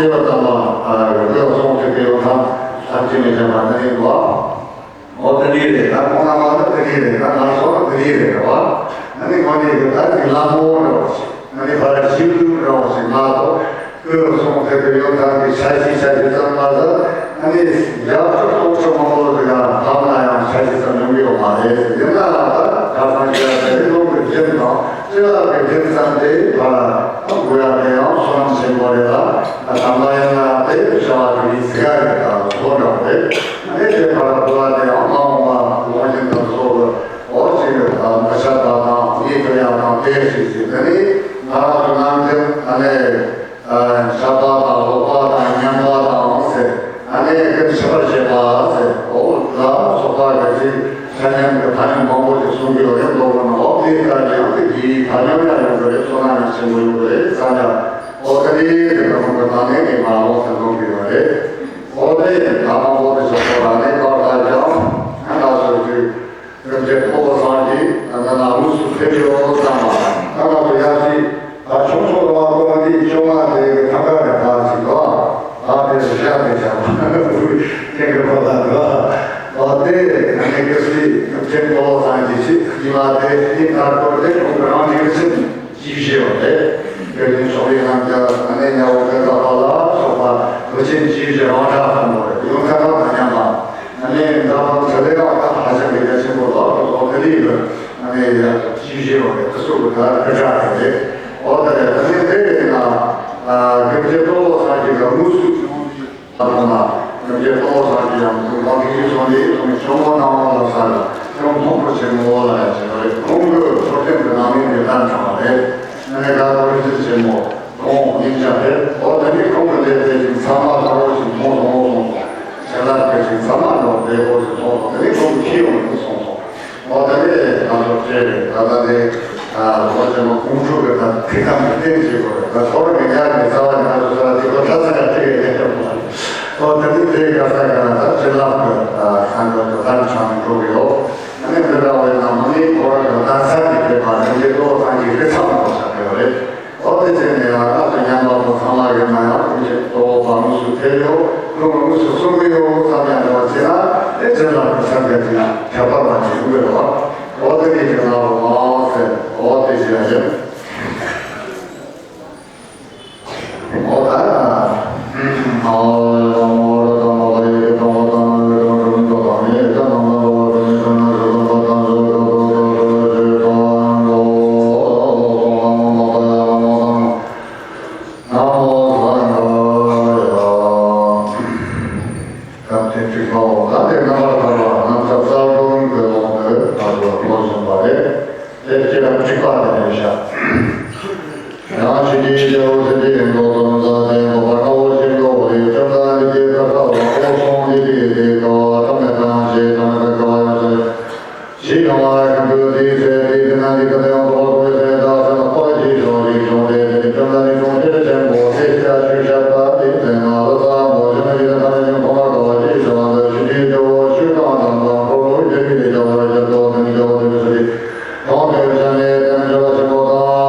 ཡོད་དམ་པ་རྒོད་སོང་ཚུལ་གྱི་ཡོད་ཐང་ཐམས་ཅད་མི་འདྲ་བ་ནི་ཡིན་པ། འོ་དེ་འདྲ་རེད། ད་ཁོང་རྣམ་པ་ནི་དེ་འདྲ་རེད། ད་ང་ཚོ་ནི་དེ་འདྲ་རེད་བ། ཨ་ནི་ཁོང་གཉིས་ཀྱི་ད་ཀྱི་ལྷ་མོ་འདྲ་བོ་ཞིག་ཨ་ནི་ཕ་ར་ཞིག་ཏུ་འདྲ་བོ་ཞིག་མ་གཏོགས་རྒོད་སོང་ཚུལ་གྱི་ཡོད་ཐང་གི་ཆ་ཤས་ཆ་ཤས་ཙམ་མ་ཟད། ཨ་ནི་རྒྱབ་ཏུ་ཏོག་ཙམ་མང་པོ་ཟིག་ཡང་བབས་ན་ཡང་ཆ་ཤས་ཙམ་ཡོང་གི་ཡོད་མ་རེད། ཡིན་ན་ཡང་ད་ཁ་སང་ཞིག་ཡང་དེ་རིང་ལོ་གི་རྒྱུན་དང་། ཅི་ལ་བའི་རྒྱུ་མཚན་དེ་ཕར་དགོས་ཡ་དེ་ཡང་བསོད་ནམས་ཆེན་པོ་རེད་ལ། དམ་པ་ཡིན་ན་དེ་བྱ་བ་དེ་ཡིན་ཟེར་ཡ་རེད། ད་ལོ་འདྲ་བོ་རེད། ཨ་ནི་དེ་ཕར་དགོས་ཡ་དེ་ཡང་མ་འོངས་པ་ལོ་རྒྱུན་དུ་གསོ་བའི་འོ་ཅིག་རེད། ད་མི་ཆད་པ་དང་ཡིད་དུ་ཡ་དང་དེ་ཞིག་ཅིག་དེ་ནི་ང་རང་ཚོ་ནང་བཞིན་ཨ་ནི། ཨ། འཆད་པ་དང་ཀློག་པ་དང་ཉན་པ་དང་ཟེར། ཨ་ནི་ཀུན་ཤེས་པར་བྱེད་པ་ཟེར། འོ་ལ་སོགས་པ་ག་ཅིག་ཆ་མཉམ་གྱི་ཐ་སྙད་མང་པོ་ཞིག་གསུང་གི་ཡོད་རེད། མདོར་ན་འོ་དེའི་སྐབས་ཀྱི་ཡང་དེ་དེའི་ཐ་སྙད་ཡང་ཡོང་གི་རེད། བསོད་ནམས་ཡང་ཆེན་པོ་ཡོང་གི་རེད་བསམ་ཡ། འོ་དེ་ནི་དེ་ལ་མང་པོ་ནང་ནས་ངས་མ་ལོག་ཟེར་གསུང་གི་ཡོད་རེད། འོ་དེ་ད་མང་པོ་དེ་ཞིག་སོགས་ལ་ནི་བཀའ་ལྟར་ཀྱང་ང་ལ་སོགས་ཀྱི། སེམས་ཅན་ཕོ་བོ་སངས་རྒྱས་ཨ་ན་ན་དངོས་སུ་ཕེབས་ཡོད་བསམ་པ། ད་ང་ཚོ་ཡར་ཞིག་ད་ཆུང་ཆུང་རང་དབང་ཀློང་དེའི་བཅོ་ལྔ་དེ་གི་ཐང་ག་རེ་ཕར་ཞིག་གོ། ད་དེ་རུ་བཞག་དེ་བཞག་པ་ཁྱེད་ཀྱི་ཕོ་ལ་གོ། འོ་དེ་ཨ་ནི་ཀི་སི་སེམས་ཅན་ཕོ་བོ་སངས་རྒྱས་ཞིག་ཉི་མ་དེ་ཉིན་ཐར་ཐོར་དེ་ཁོང་གི་རང་བཞིན་གྱི་སེམས། ཅིའི་ཕྱིར་རོ་དེ། དེ་ནི་ཕྱོགས་རིས་རྣམས་ཀྱང་ཨ་ནེ་ཉ་འོ་ཀ་ཟ་པ་ལ་སོགས་པ་དུ་ཆེན་ཅིའི་ཕྱིར་རང་སྒྲ་གསུམ་པོ་རེད། ཡོངས་ཁ་ཁ་མ་ཉམས་པ། ཨ་ནེ་འདྲ་བར་ཚེ་ལས་བ་ཁ་ཧ་ཅང་གི་རྒྱ་ཆེན་པོ་ལ་སོགས་སོགས་དེ་ནི་ཡོད། ཨ་ནེ་ཡ་ཅིའི་ཕྱིར་རོ་དེ་དུ་སོགས་ཀྱི་ད་རེ་སྒྲ་དེ་རེད། འོ་དེ་རེད། ཨ་ནེ་དེ་རེད་ན། ཨ་སྐྱབས་རྗེ་ཀྲོ་ལོ་སངས་རྒྱས་ཀྱི་དངོས་སུ། ད་དུང་ན་སྐྱབས་རྗེ་ཀྲོ་ལོ་སངས་རྒྱས་ཡང་ཐུགས་ཀྱི་ཞིག་སོང་སྟེ་སོང་ཆུང་མོ་ནང་ལ་ས་ལ་ཁྱོད་མཐོང་པོ་ཆེན་མོ་ལ་ཡ་བྱེད་པ་རེད། ཁོང་གི་འཚོ་རྟེན་གྱི་ནང་མི་འདི་ལྟར་དྲངས་པ་རེད། ཨ་ནི་ག་ཀོ་རི་ཆེན་ཆེན་མོ་ཁོང་སྙིང་རྗེ་རེད། འོ་དེ་ནི་ཁོང་གི་ལས་དེ་ཞིག་ཚང་མ་དགའ་བོ་ཞིག་མཐོང་སོང་སོང་སོང་། ཁྱེད་ལ་དེ་ཞིག་ཚང་མ་ནོར་བདེ་བོ་ཞིག་མཐོང་སོང་། དེ་ནི་ཁོང་གི་ཁྱི་ཡོང་དུ་སོང་སོང་། འོ་དེ་ནས་ང་ཚོ་བཅས་རེད། ད་ལྟ་དེ་ལོ་ཆེན་མོ་ཀོང་ཀྲུག་གི་ད་ཐིག་ཐམ་གི་རྟེན་བྱེད་དགོས་རེད། ད་ཚོར་མི་ཉག་གི་རྩ་བ་ནས་ང་ཚོ་ས་ལ་དེ་ཁོ་ལྷ་ས་ཡ་ཐིག་ཡ་ཡ་ཡ་མོ། འོ་དེ་ནས་དེ་ག་ས་ག་ན་ད་ཅི་ལག་གི་ས་འགོ་གི་ད་ཆང་འགྲོ་གི་ཡོད། ཨ་ནི་འདི་འདྲ་བའི་ནང་མ་ནི་ཁོ་ར་གི་ད་ས་གི་དེ་པ་རེད། འདི་ལོ་ས་གི་རི་ཚང་མ་ཆགས་ཡོད་རེད། འོ་དེ་བྱས་ནས་ཡང་ང་ཚོ་ཉམས་པ་པོ་ཚང་མ་གི་ན་ཡང་ཀུན་གྱི་གཙོ་བོ་བ་དངོས་སུ་ཐེབས་ཡོད། ཀུན་དངོས་སུ་གསུང་གི་ཡོད་བསམ་ཡང་འདྲ་བ་བྱས་ན་དེ་ཅི་ལ་ཁོ་ཚང་གི་དེ་ན་ཁྱད་པར་བ་ཅིག་ཡོང་གི་རེད་བ། འོ་དེ་གི་དེ་ན་རོ་མ་ཟེར། འོ་དེ་བྱས་ཡང་འོ་ད། སྐབས་དེ་དྲུག་པའོ། ད་དེ་རྣམ་པར་ཐར་པ་རྣམ་ཐར་གསར་སྒྲོན་གྱི་ལུང་དུ་ད་དུ་ལོ་བཟུང་བ་རེད། དེ་སྐྱེ་རབས་དྲུག་པ་དེ་རེད་བཞག་ཡང་ཞི་བདེའི་རྒྱལ་པོ་སེམས་ཅན་མདོ་དོན་མཛད་ལྡན་གོ་འཕང་དཀའ་བ་སྤྱད་མདོ་ལས་བཅོམ་ལྡན་འདས་ཀྱིས་བཀའ་སྩལ་པ། འོད་སྲུང་འདི་དེའི་དེ་ལྟ་བ་ཐོབ་ནས་ཕན་ཕྱིར་ཐོགས་མེད་པར་དགེ་བ་ཡོངས་སུ། ཞེས་གང་ལ་ཁམས་ཀྱི་དེའི་ཚེ་དེའི་དེ་ན་འདི་ཀ་ཏེ་ཡང་འགྲོ་བ་ཀུན་སེམས་དག་སེམས་དཔའ་ཞེས་བྱ་བ་ཞིག་བྱུང་སྟེ། དེ་ནི་བཅོམ་ལྡན་འདས་གྲོང་ཁྱེར་ཆེན་པོ་དེ་སྐྱ་ཆུ་ཞབས་པ་དེའི་ཚེ་ན་ལྷ་ཚ་མོ་ཞེ་ན་ཡི་དམ་ཡི་ཁོ་མ་ཀ་བ་ཞེས་བྱ་བ་འདི་ཞི་བདེའི་རྒྱལ་པོ་ཆོས་དང་ལྡན་པ་འཁོར་ལོ་བརྒྱ་ཉིད་ལས་རྒྱལ་བར་གྱུར་ཏོ། དེ་ནི་རྒྱལ་པོ་དེ་ནི་ས་ཆེན་གྲོང་ཁྱེར་ཆེན་ནས་དེ་ནི་བྱ་བ་ཆེན་པོ་དང་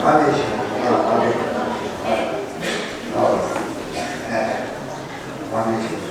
ཨ་ནི་ཞིག་ཨ་ནི་ཞིག་ཨ་ནི་ཞིག་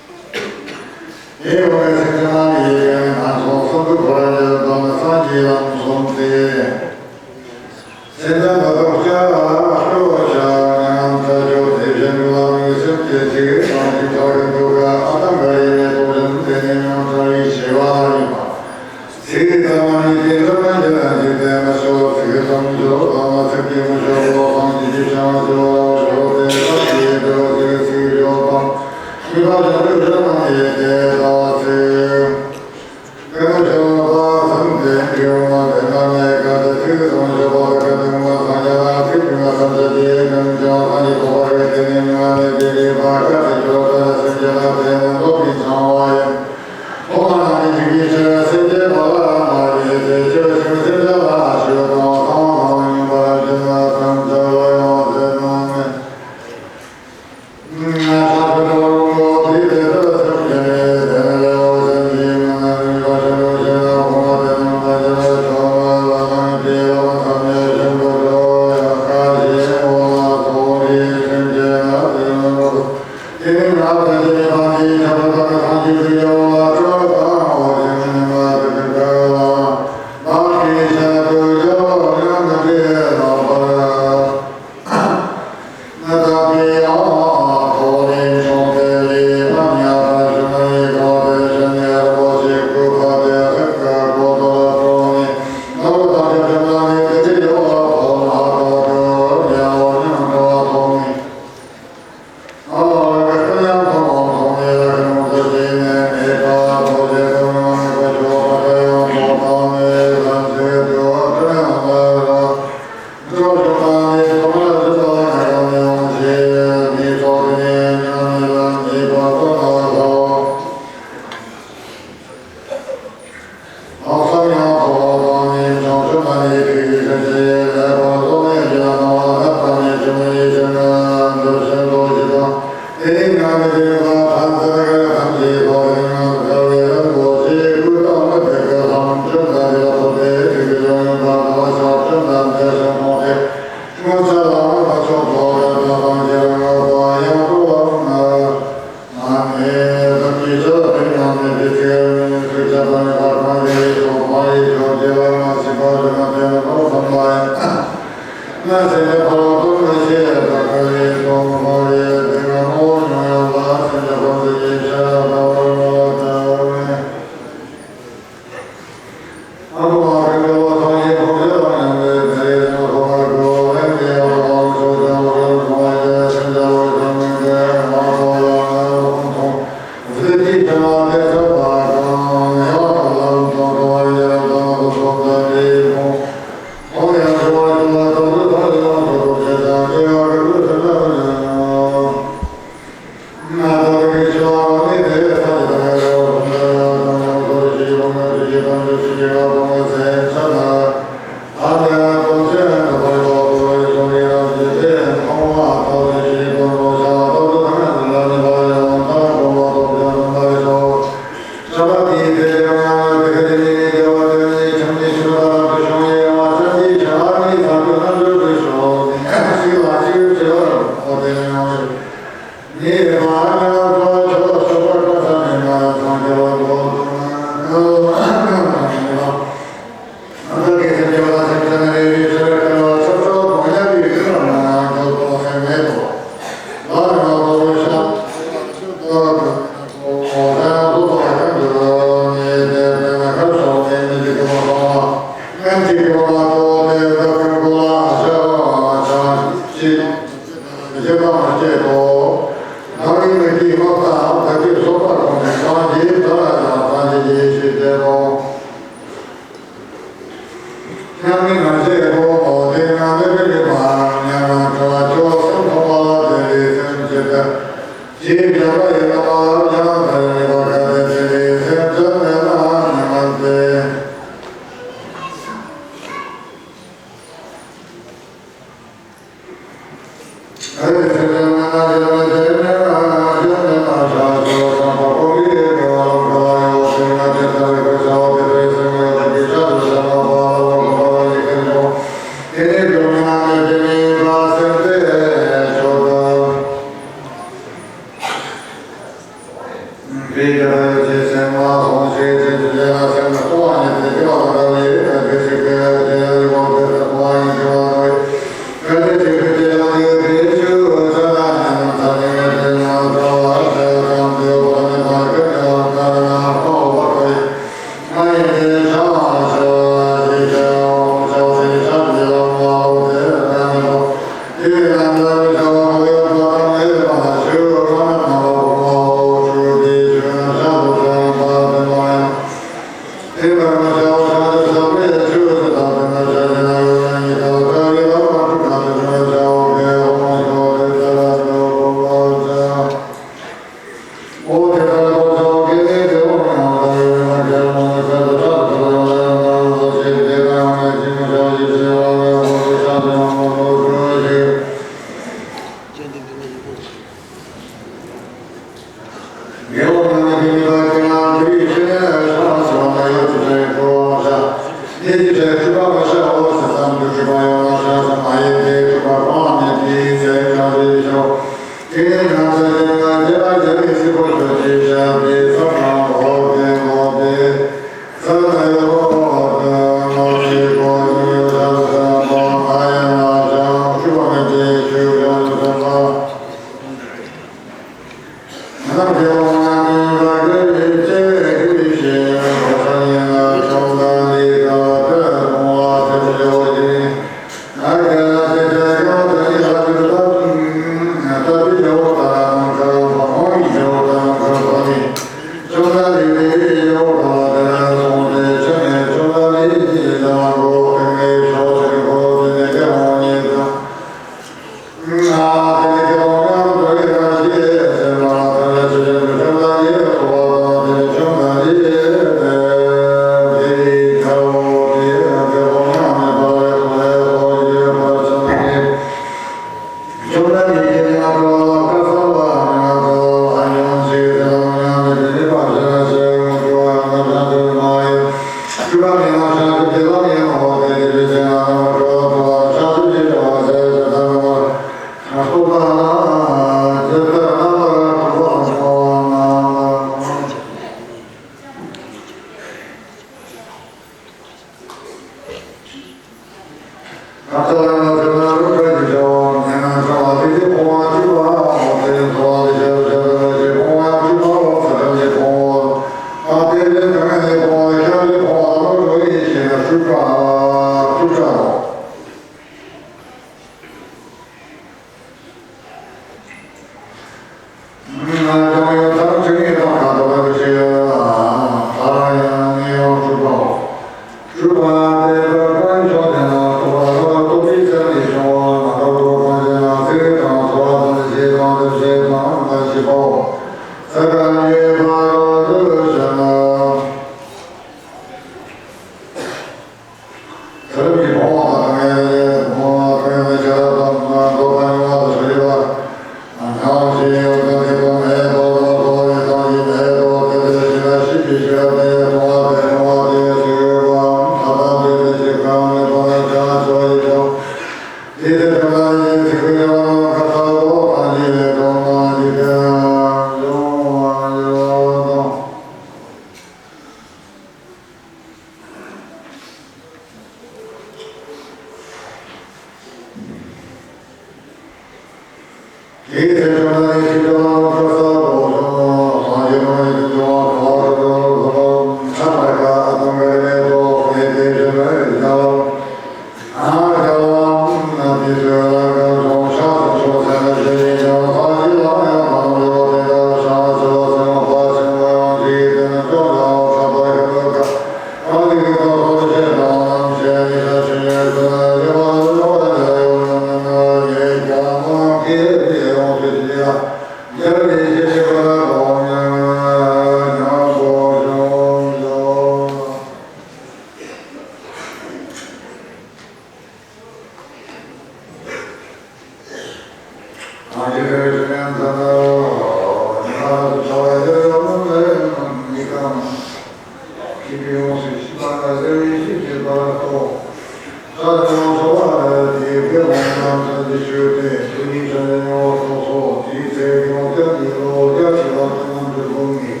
ཁོ་བརྒྱ་ཆིག་ལ་སྟོང་ལྔ་བཅུ་དགུ་ནས།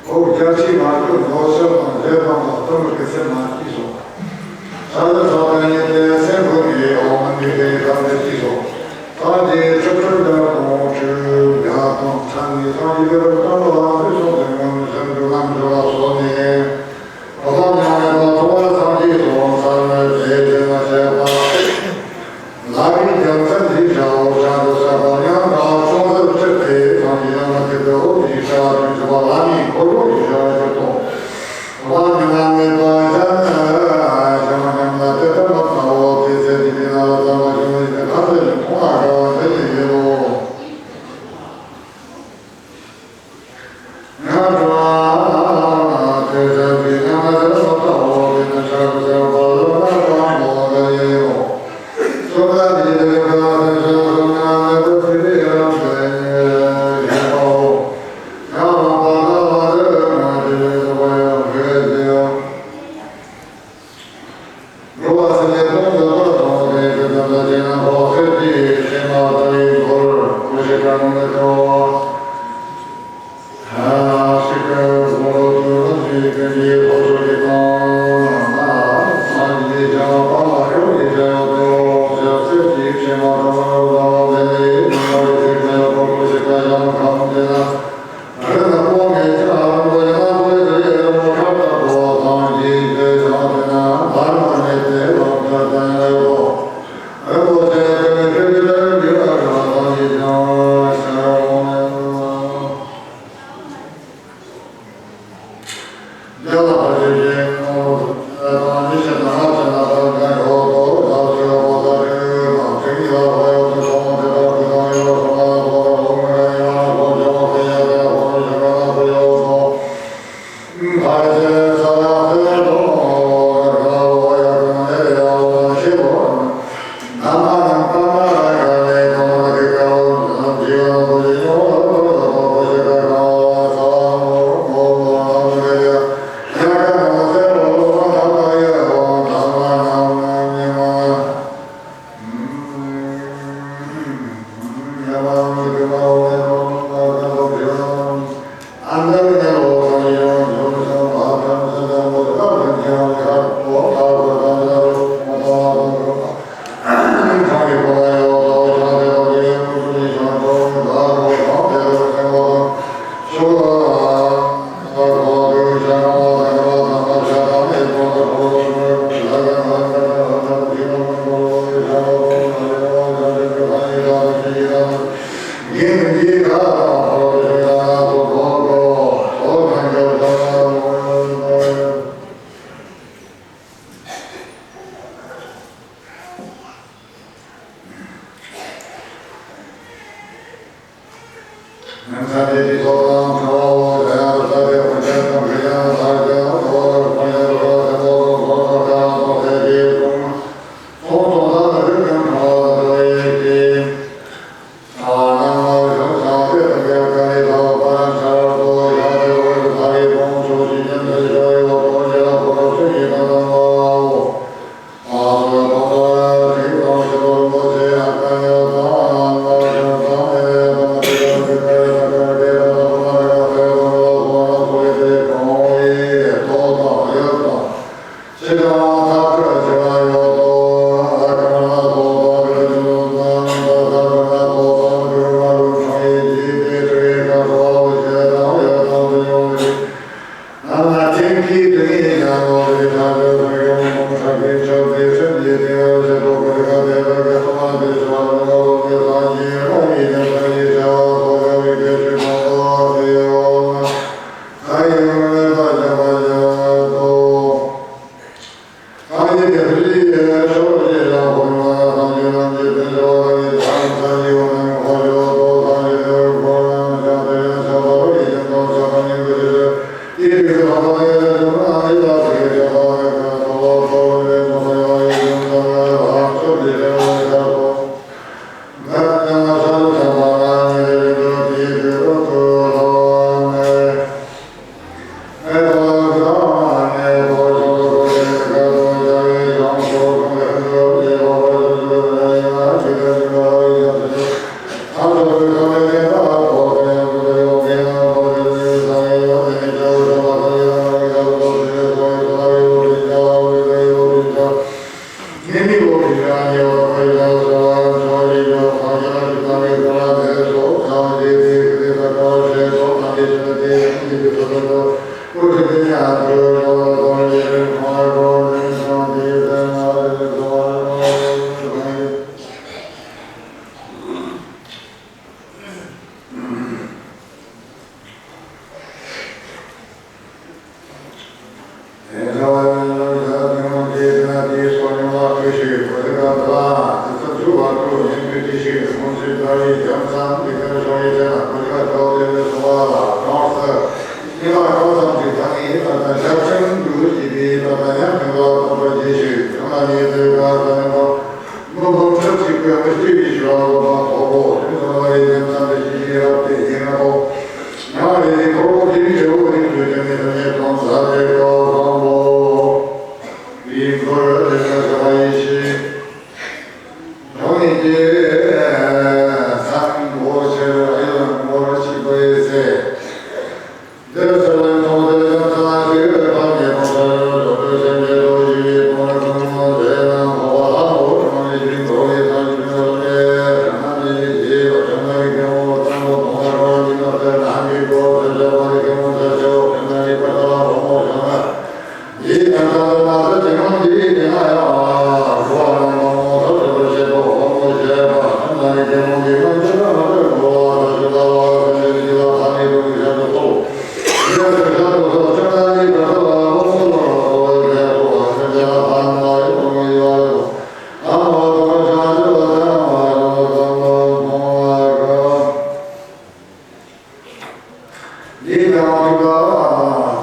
ཁོ་བརྒྱ་ཆིག་ལ་སྟོང་ལྔ་བཅུ་དགུ་ནས་ལོ་ཤར་དང་རྗེ་དང་ལ་སྟོན་པའི་སེམས་ལ་སྐྱེས་སོ། ས་ལ་ས་ཏན་ཉིད་དེ་སེམས་ཁོ་ནས་འོ་མ་ནི་དེ་ཁམས་ལ་སྐྱེས་སོ། ས་དེའི་ཁྲི་ཁྲི་འདྲ་དང་ཁྲི་བརྒྱ་དང་ཕྲག་ནི་སངས་རྒྱས་པའི་བསྟན་པ་ལ་འདུས་སོང་སྟེ་ངོ་མི་སེམས་འགྲོ་ལམ་འགྲོ་ལ་སོགས་ནས། གོ་ལ་མྱང་མེད་པ་མཐོང་བ་སངས་རྒྱས་སོ། ས་ལ་དེ་དེ་མ་བྱས་པ། ལ་རིགས་རྒྱལ་མཚན་འདི་བྱའོ། བྱང་དུ་གསལ་བ་མཉམ་དང་ཅུང་ཟད་སྤྲད་དེ་སངས་རྒྱས་ཡང་ན་དེ་ལྟ་བུ་ཡི་ཤ་ཅུང་ཟད་པ་ལ་ནི་འཁོར་ལོ་ཡི་ཤ་ཅུང་དང་། བ་མི་ལ་མེད་པ་ཡང་ན་བྱང་ཡང་ན་དེ་ལྟ་མ་ལྟ་བུ་དེ་ཚེ་འདི་ནི་ན་ལ་ཙམ་པ་ཅུང་ཟད་ཀྱི་ཁ་ཟས་ནི་མཐོང་བ་དགའ་བ་དེ་ནི་ཡོད་དོ། འདི་ལྟ་བུ་ཐུགས་ཀ་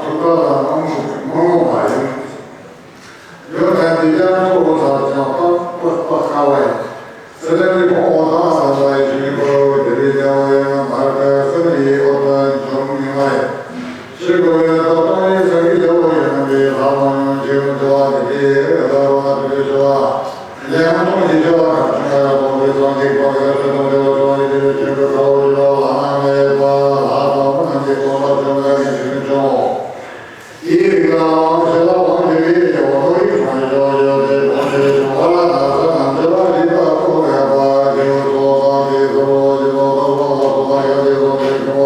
ཐུགས་ཀ་ལ་སྣང་ཞིག་མ་འོངས་པ་ཡིན། ཡོད་ན་འདི་ཀྱང་ཐོག་ལ་ཐག་ཀྱང་པག་པག་པག་དཀའ་བ་ཡིན། སེ་ར་ལི་ཕོ་འོ་ཐང་ས་ལ་ཡི་ཞིང་པོ་དེ་རི་ཉ་བ་ཡང་མར་ཀ་སེ་ར་ལི་འོ་ཐང་འཇོམས་ཉི་མ་ཡིན། ཤི་གོ་ཡོད་ད་ཏོང་ཡི་ས་གི་ཡ་བོ་ཡིན་ན་མི་ལ་མ་ཡོང་ཅེས་འོ་ཅོ་བ་དེ་དེ་ད་རོ་ན་དེ་དེ་ཅོ་བ། ལེའང་སྟོང་ཞིག་བྱ་བ་དང་ཆུང་བ་ཡང་སྟོང་གི་སངས་རྒྱས་པ་ཡང་ཆོས་དང་འབྲེལ་བ་ཆུང་བ་ཡི་དེ་ལས་ཆེན་པོའི་ཁ་ལོ་ཞི་བ་ལ་ན་མེད་པ་ལ་དང་པོ་རྣམས་ཀྱི་སྟོང་པ་ཆུང་བ་ཡི་ཆོས་ཆུང་། ཡི་རིགས་ལ་དབང་ཆེ་ལ་དབང་ཆེ་བའི་རྒྱལ་པོ་ནོ་ཡི་སངས་རྒྱས་ཡོད་དེ་དོན་ཆེ་ཆུང་བ་ལ་ན་ས་ན་འབྲེལ་བ་རིགས་པ་ཐོག་ཡོད་པ་རྒྱལ་པོ་ཚོགས་དང་དེ་ཚོ་ལོ་ཞི་བ་ལ་དབང་ལ་སོགས་པ་ཡང་དེ་ཚོ་དེ་ཆུང་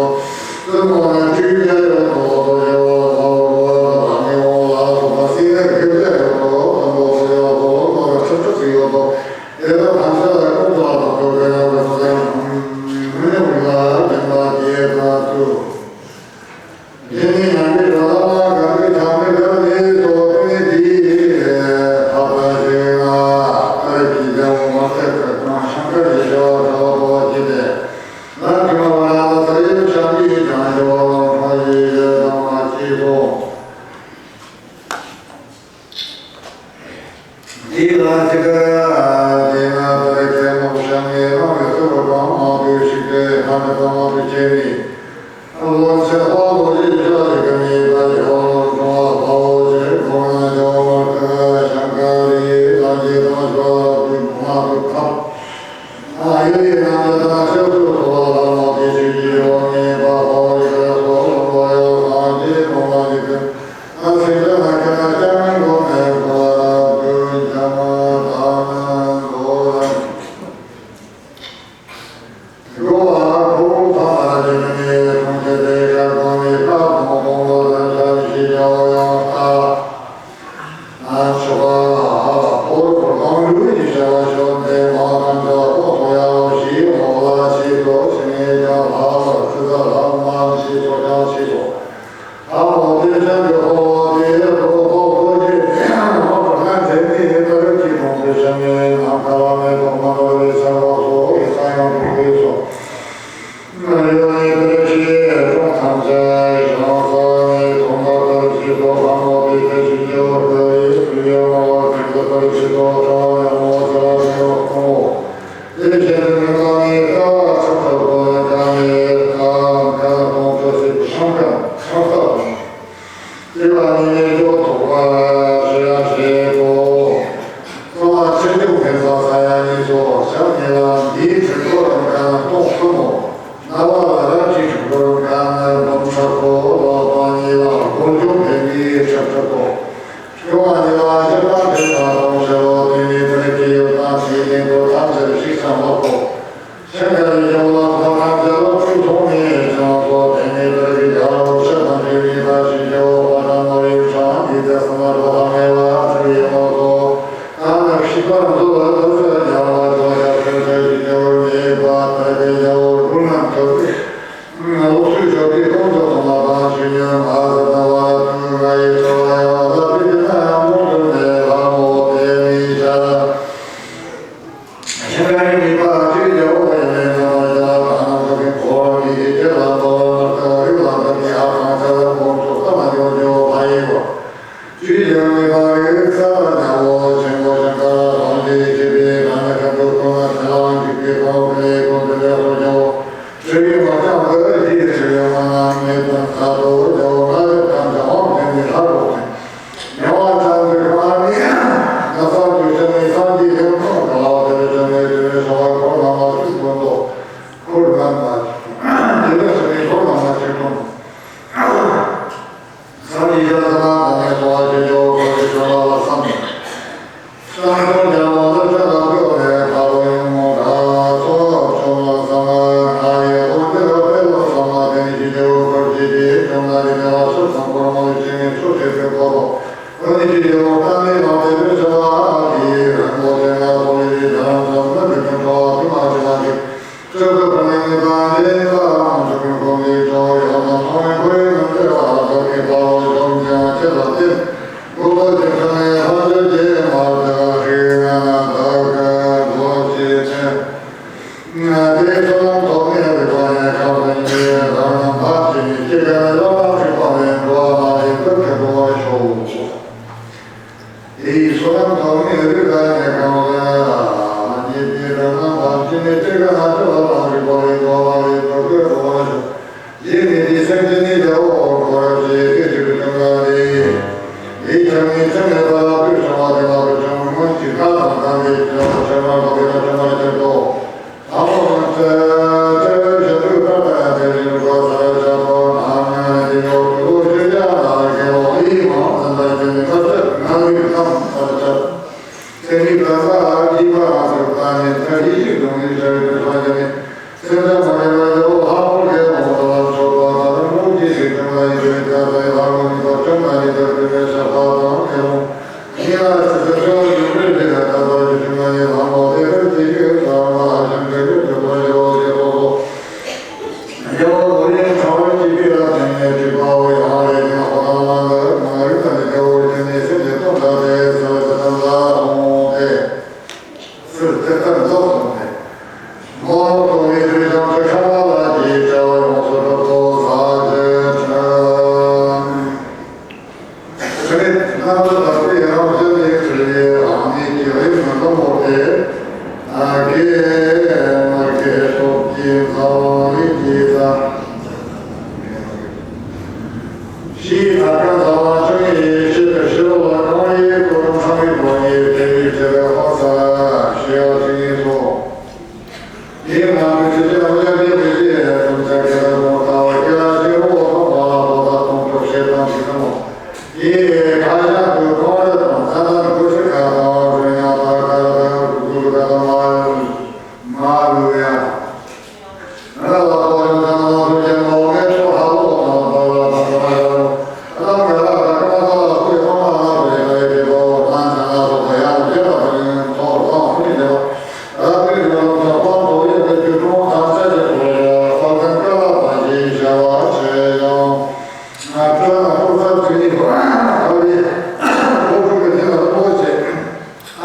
བ།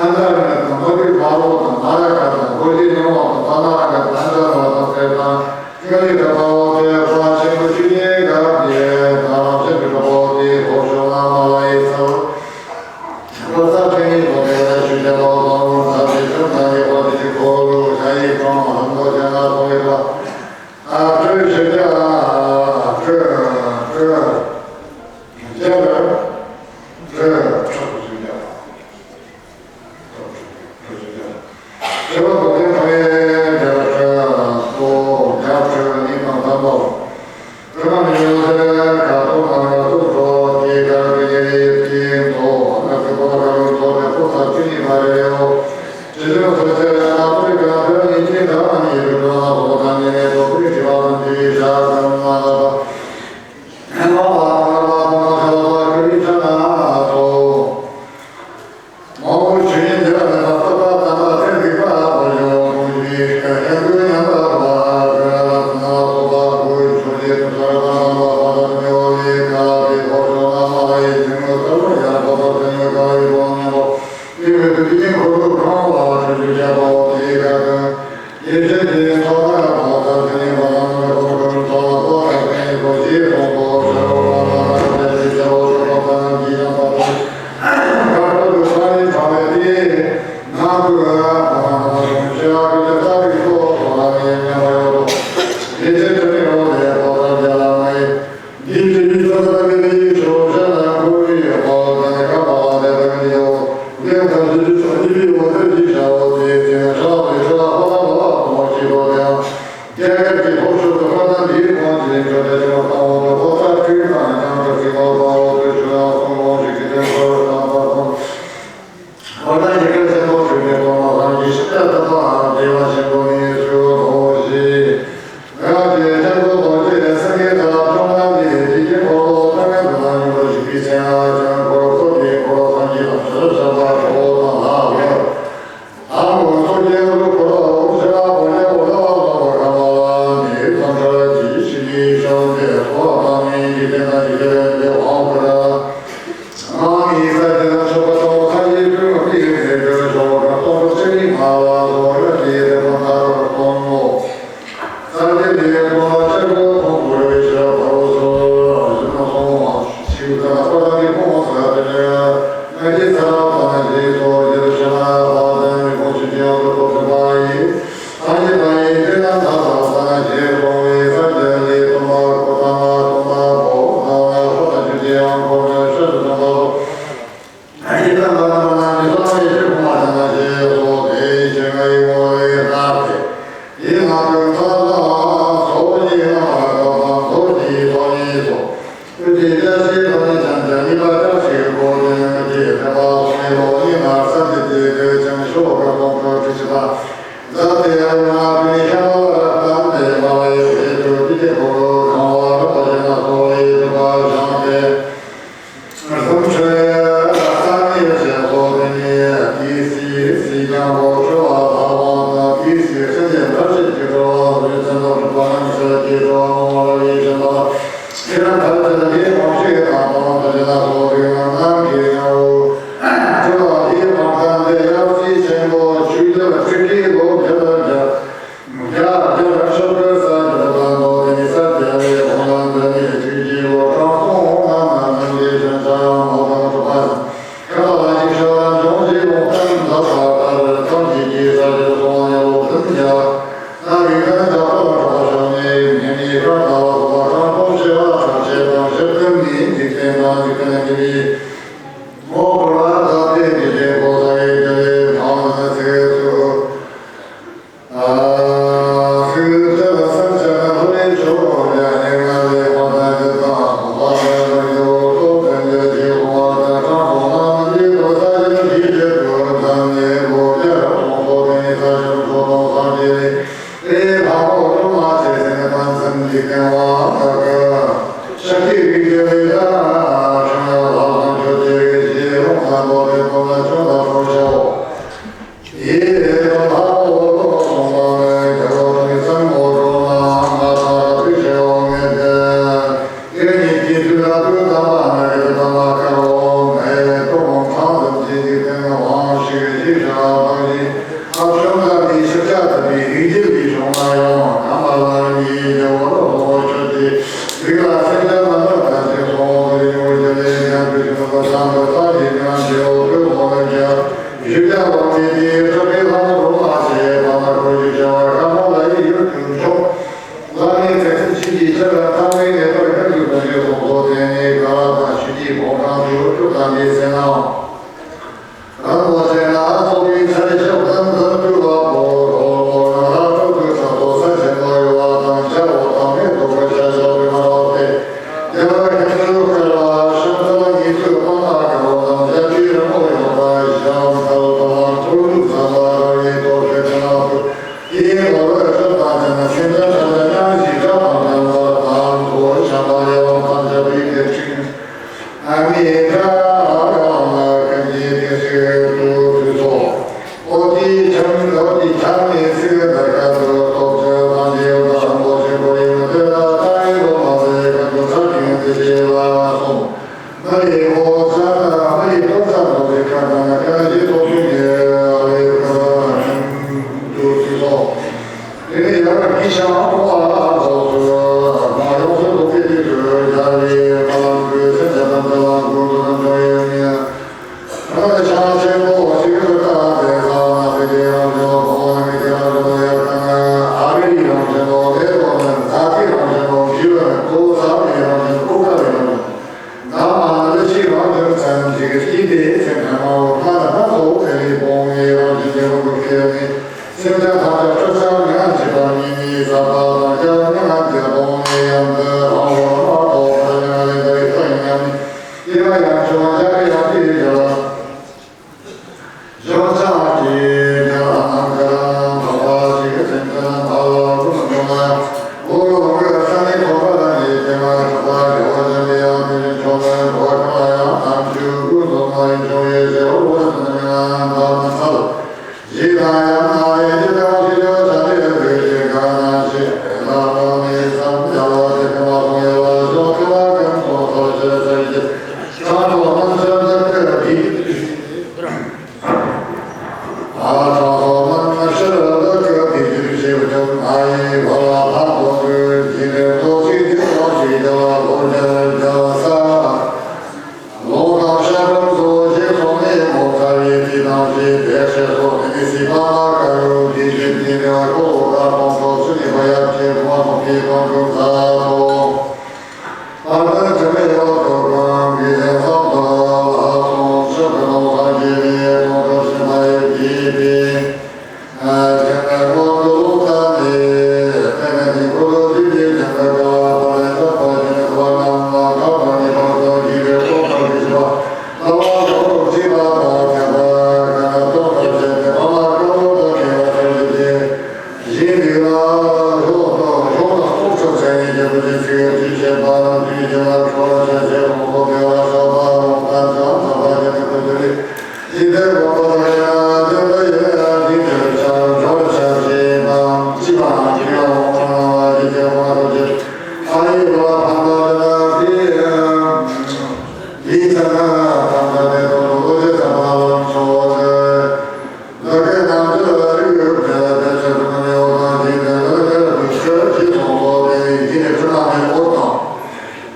ཨ་ནི་དང་མ་རིག་མ་རོགས་དང་མ་ར་ཁ་དང་གོ་ཤེས་ཡོང་བ་དང་ད་ན་ར་ཁ་དང་ཨ་ཅག་ར་དང་ཟེར་དང་ཀ་ལི་ཀ་པ་བ་ཚེ་དཔའ་ཆེན་པོ་ཆུ་ཡི་ག་དེ་ད་རང་ཆེན་པོའི་གྲོགས་པོ་དེའི་ཐོག་ཤོག་ན་མ་ལ་ཡི་ཚལ་ལོ་ས་ཆེན་ཡི་ཐོག་དེ་ལ་ཆུ་ཆེན་པོ་དང་ལུང་ཚ་ཆེ་ཆུ་ན་ཡི་ཧོ་དེ་ཆུ་ཁོ་ལུ་ཤ་ཡི་ཁོང་ཧམ་གོ་ཆེ་ན་ཐོག་ཡི་པ། ཨ་སྤྲོས་ཤེས་བྱ། སྤྲོས། སྤྲོས། བྱ་བ། སྤྲོས། སྤྲོས་ཤེས་བྱ། སྤྲོས་ཤེས་བྱ། སྤྲོས་པ་རྡོ་རྗེ་ཕ་ཡི་རྒྱ་སྤྲོས་སོ། རྒྱ་སྤྲོས་ནི་དང་ལྡན་པ། སྤྲོས་མ་མི་གཡོ་ཟེར་ག་ཐོག་ན་ང་ཚོ་ཚོ་དེ་གར་དེ་ཉེ་རེ་ཡོད་ཀྱི་མདོ་ང་ཚོ་ཁོ་ན་ག་རུ་མདོ་དེ་ཁོ་ཚ་ཆུ་ནི་མ་རེ་ཡོད། དེ་ལས་ཚོ་ཚེ་རེ་ན་ཚོ་རེ་ག་ཚོ་རེ་ཉིན་གཅིག་ག་མ་ཉེ་རུ་འགྲོ་ན་ཚོ་ཚ་ཉེ་ནས་ཚོ་ཚེ་རེ་བྱེད་པ་དང་དེ་བཞག་ཙམ་མ་ལ། བླ་མའི་བཀའ་དྲིན་ཆེན་གྱི་ཕྱིར་ཐར་པའི་ངེས་པར་ཁྱབ་འཇུག་ཏུ་འཇུག་གསུངས་སོ། དེ་ནས་ག་ལ་དང་ཆོས་ཀྱི་ཕོ་བྲང་དུ་སྐུ་བལྟམས་པའི་ཚེ་ན། རང་ངོ་ཚེ་ན་ཚོགས་པའི་ཚར་ཞབས་དང་ཚར་དུ་བ་པོ་རོ་མོ་རང་རང་ཐོག་ཏུ་ཚར་དོ་ས་ཆེན་པོ་ཡོད་པ་དང་བྱ་བོ་དང་མེ་ཏོག་པ་ཤ་ཞོག་པའི་མ་རོགས་ཏེ། རྒྱལ་བ་ཁྱེད་ཚོ་སྐལ་བ་ཤམ་ཐབས་ཉིད་དུ་སྤང་ལ་དཀར་བོ་དང་བྱ་བྱིའུ་རི་མོ་ཡོད་པ་ཞབས་ཐལ་དང་ཐོག་ཏུ་ཚར་བ་ར་བའི་ཏོག་ཤོད་ཀྱི་ནག་ཏུ། དེའི་ལོ་རོས་སུ་བཏང་ཚེ་ན་སེམས་ཅན་ཐམས་ཅད་སྙན་ཞིང་སྐྲག་དང་ལྡན་པར་དང་ཐོག་ཤམ་པ་ཡ་ལམ་ཐམས་ཅད་པའི་དེར་ཁྲིད། ཨ་མི་ར་ཨ་ར་ཨ་ལ་ཀ་ཉེ་དེ་ཞིག་ཏུ་དུས་སོ། ཨོ་ཏི་ཆམ་ཨོ་ཏི་ཆམ་ནི་སི་ག་ད་ཀ་ཏུ་སྟོབས་ཆེ་ལྷ་འདྲེ་ཡོད་ན་ཨ་མོ་ཆེན་པོ་ཡིན་ན་དེ་ལ་ད་ཡི་ལོ་མ་ཟེ་ཀ་ཏུ་ཚ་ཁྱིང་དེ་ཞེས་ལ་སོང་། མ་ཡི་ཨོ་ཚ་ན་མ་ཡི་ཏོ་ཚ་ནོ་ཟེ་ཀ་ད་ན་ཀ་ཞེ་ཏོ་ཁྱིང་ནི་ཨ་ལེ་ཀ་ཏུ་དུས་སོ། དེ་ནས་ཡར་གྱི་ཤ་འོག་ལ་ལོགས་སུ་མ་ཡོངས་སུ་རྫོགས་པའི་དུས་སུ་ཡར་བའི་མ་ལམ་དུས་སེམས་ཅན་ཐམས་ཅད་ལ་མགོན་དུ་ཐམས་ཅད་ཡོད་མིན། ཨ་ནི་ཤ་ཆེན་པོ་ཞིག་ཏུ་བཏགས་པའི་ས་ན་སེ་ཀེ་རང་བཞིན་ནོ་ཁོང་ན་མི་ཀེ་རང་བཞིན་ནོ་ཡར་དང་ཨ་རི་རང་བཞིན་ནོ་ལས་ཐོག་ན་ཛ་ཏི་རང་བཞིན་ནོ་ཞི་བ་ནི་ཀོ་ས་མི་རང་བཞིན་ནོ་ཀུ་ཀ་རི་རང་བཞིན་ནོ། ན་མ་ན་ལ་ཤི་རང་བྱུང་ཙམ་ཞིག་གིས་ཤི་དེའི་སེམས་ཁ་མ་འོ་ཐ་ན་ཐ་སོ་ཨེ་རི་བོང་ངེ་རང་བཞིན་གྱི་རང་དུ་ཁེལ་ནས་སེམས་ཅན་ཐམས་ཅད་སྤྲུལ་སྐྱངས་ངན་བྱེད་པ་ཉིད་ནི་ས་པ་དང་སྐྱབས་མྱ་ངན་གྱི་སྡོང་ནི་ཡང་དུ་རང་ལོ་མ་ཐོག་པར་མྱ་ངན་ལས་འདའ་བའི་ཐག་ཉམས་ནས་སྐྱེ་བ་ཡང་བྱུང་བ་ཡང་དེའི་རྒྱུ་ལ། བཞོན་ཚང་གི་རྒྱ་ལ་ནང་གི་རང་ཐོག་པ་ཞིག་གི་སེམས་ཅན་ཐ་ལ་ཀུན་འབྱུང་ལ། འོ་ལོ་གི་ས་ནི་ཐོག་པ་ལ་ནི་སྐྱེ་མ་ཐོག་པ་རྒྱལ་བ་ཅན་ལ་ཡང་དེ་ནི་མཆོག་ནི་འགྲོ་བ་ལ་ཡང་ཐམས་ཅད་ཀུན་རྫོགས་མ་ཡིན་འབྱུང་བའི་ཞེ་བོ་བོ་ཟེར་ན་མི་ང་དང་མི་ཚལ། ཞེས་དང་ཡང་ན་ལས་ཀྱི་དང་ཞེས་བྱ་བྱ་ལས་ལས་ཀྱི་གང་ན་ཞེས་ལ་མོ་ནི་སམ་ཡ་ལ་དེ་ཀ་མ་སོང་ཡ་ལ་ཞོ་ཀ་ལ་ཀམ་སོང་སོ་ཞེས་ཟེར་གྱི་ཁ་དོག་རྣམ་ཤེས་ལ་ཀ་དེ། ཨ་ཁྲ་ཁོ་མན་ཤར་ལ་ཀ་དེ་ཅིར་ཞེས་བྱ་ཨ་ཡི་བ་ལ་ཕ་དོ་ཀི་ཅི་རེ་དོ་ཅི་དེ་དོ་ཅི་དེ་ལ་ལོ་ཇ་ཇ་ས། ལོ་དང་ཤ་རུམ་སོགས་ཞེས་སོགས་ནས་ངོ་མཚར་བའི་དྲི་དང་ཞེས་དེ་ཞེས་སོགས་དེ་ནི་སྲིད་པ་མ་དཀར་རུ་དེ་བཞིན་དེ་ནི་ཁོ་བོ་དཀར་སྟོང་སོགས་སུ་ནི་བ་ཡབ་ཀྱི་རུ་མ་སོགས་ཀྱི་དོན་གྲུབ་མཛད་དོ། ཨ་ཏ་ཅ་མེ་ཡོ་ཏོ་ཀམ་གི་ཧེ་སམ་ཏོ་ལ་སོང་ཤ་ཏ་ནོ་སང་གི་ནི་དོན་གྲུབ་ཤེས་མ་ཡིན་གྱི་དེ།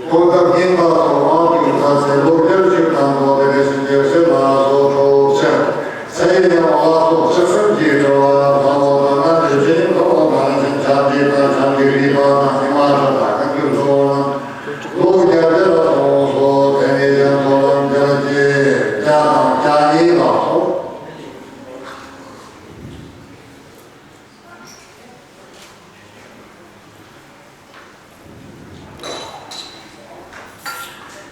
ཁོ་ཐག་རྙིང་པ་སོགས་དབང་དུ་བཏང་སའི་ལོ་བརྒྱད་ཅུ་དང་པོ་དེ་རེ་ཞིག་རྒྱལ་སྲས་ལ་སོགས་ཁྲོ་བོ་ཆེ། ས་ཡི་ཉ་མོ་ལ་སོགས་ཆགས་སེམས་ཀྱི་སྤྲོ་བ་དང་བློ་དང་ན་དེ་བཞིན་མཐོང་བ་དང་བཞིན་ཆགས་ཀྱི་དང་ཆགས་ཀྱི་རིག་པ་དང་ཉི་མ་ཤར་དང་ཀུན་ཏུ་སོང་ན་ལོ་བརྒྱད་ཅུ་ལ་སོང་སོ་དེ་ནས་ཡང་མཐོ་ལམ་བརྒྱད་ཀྱི་བརྒྱ་དང་བརྒྱ་གཉིས་ལ་སོང་།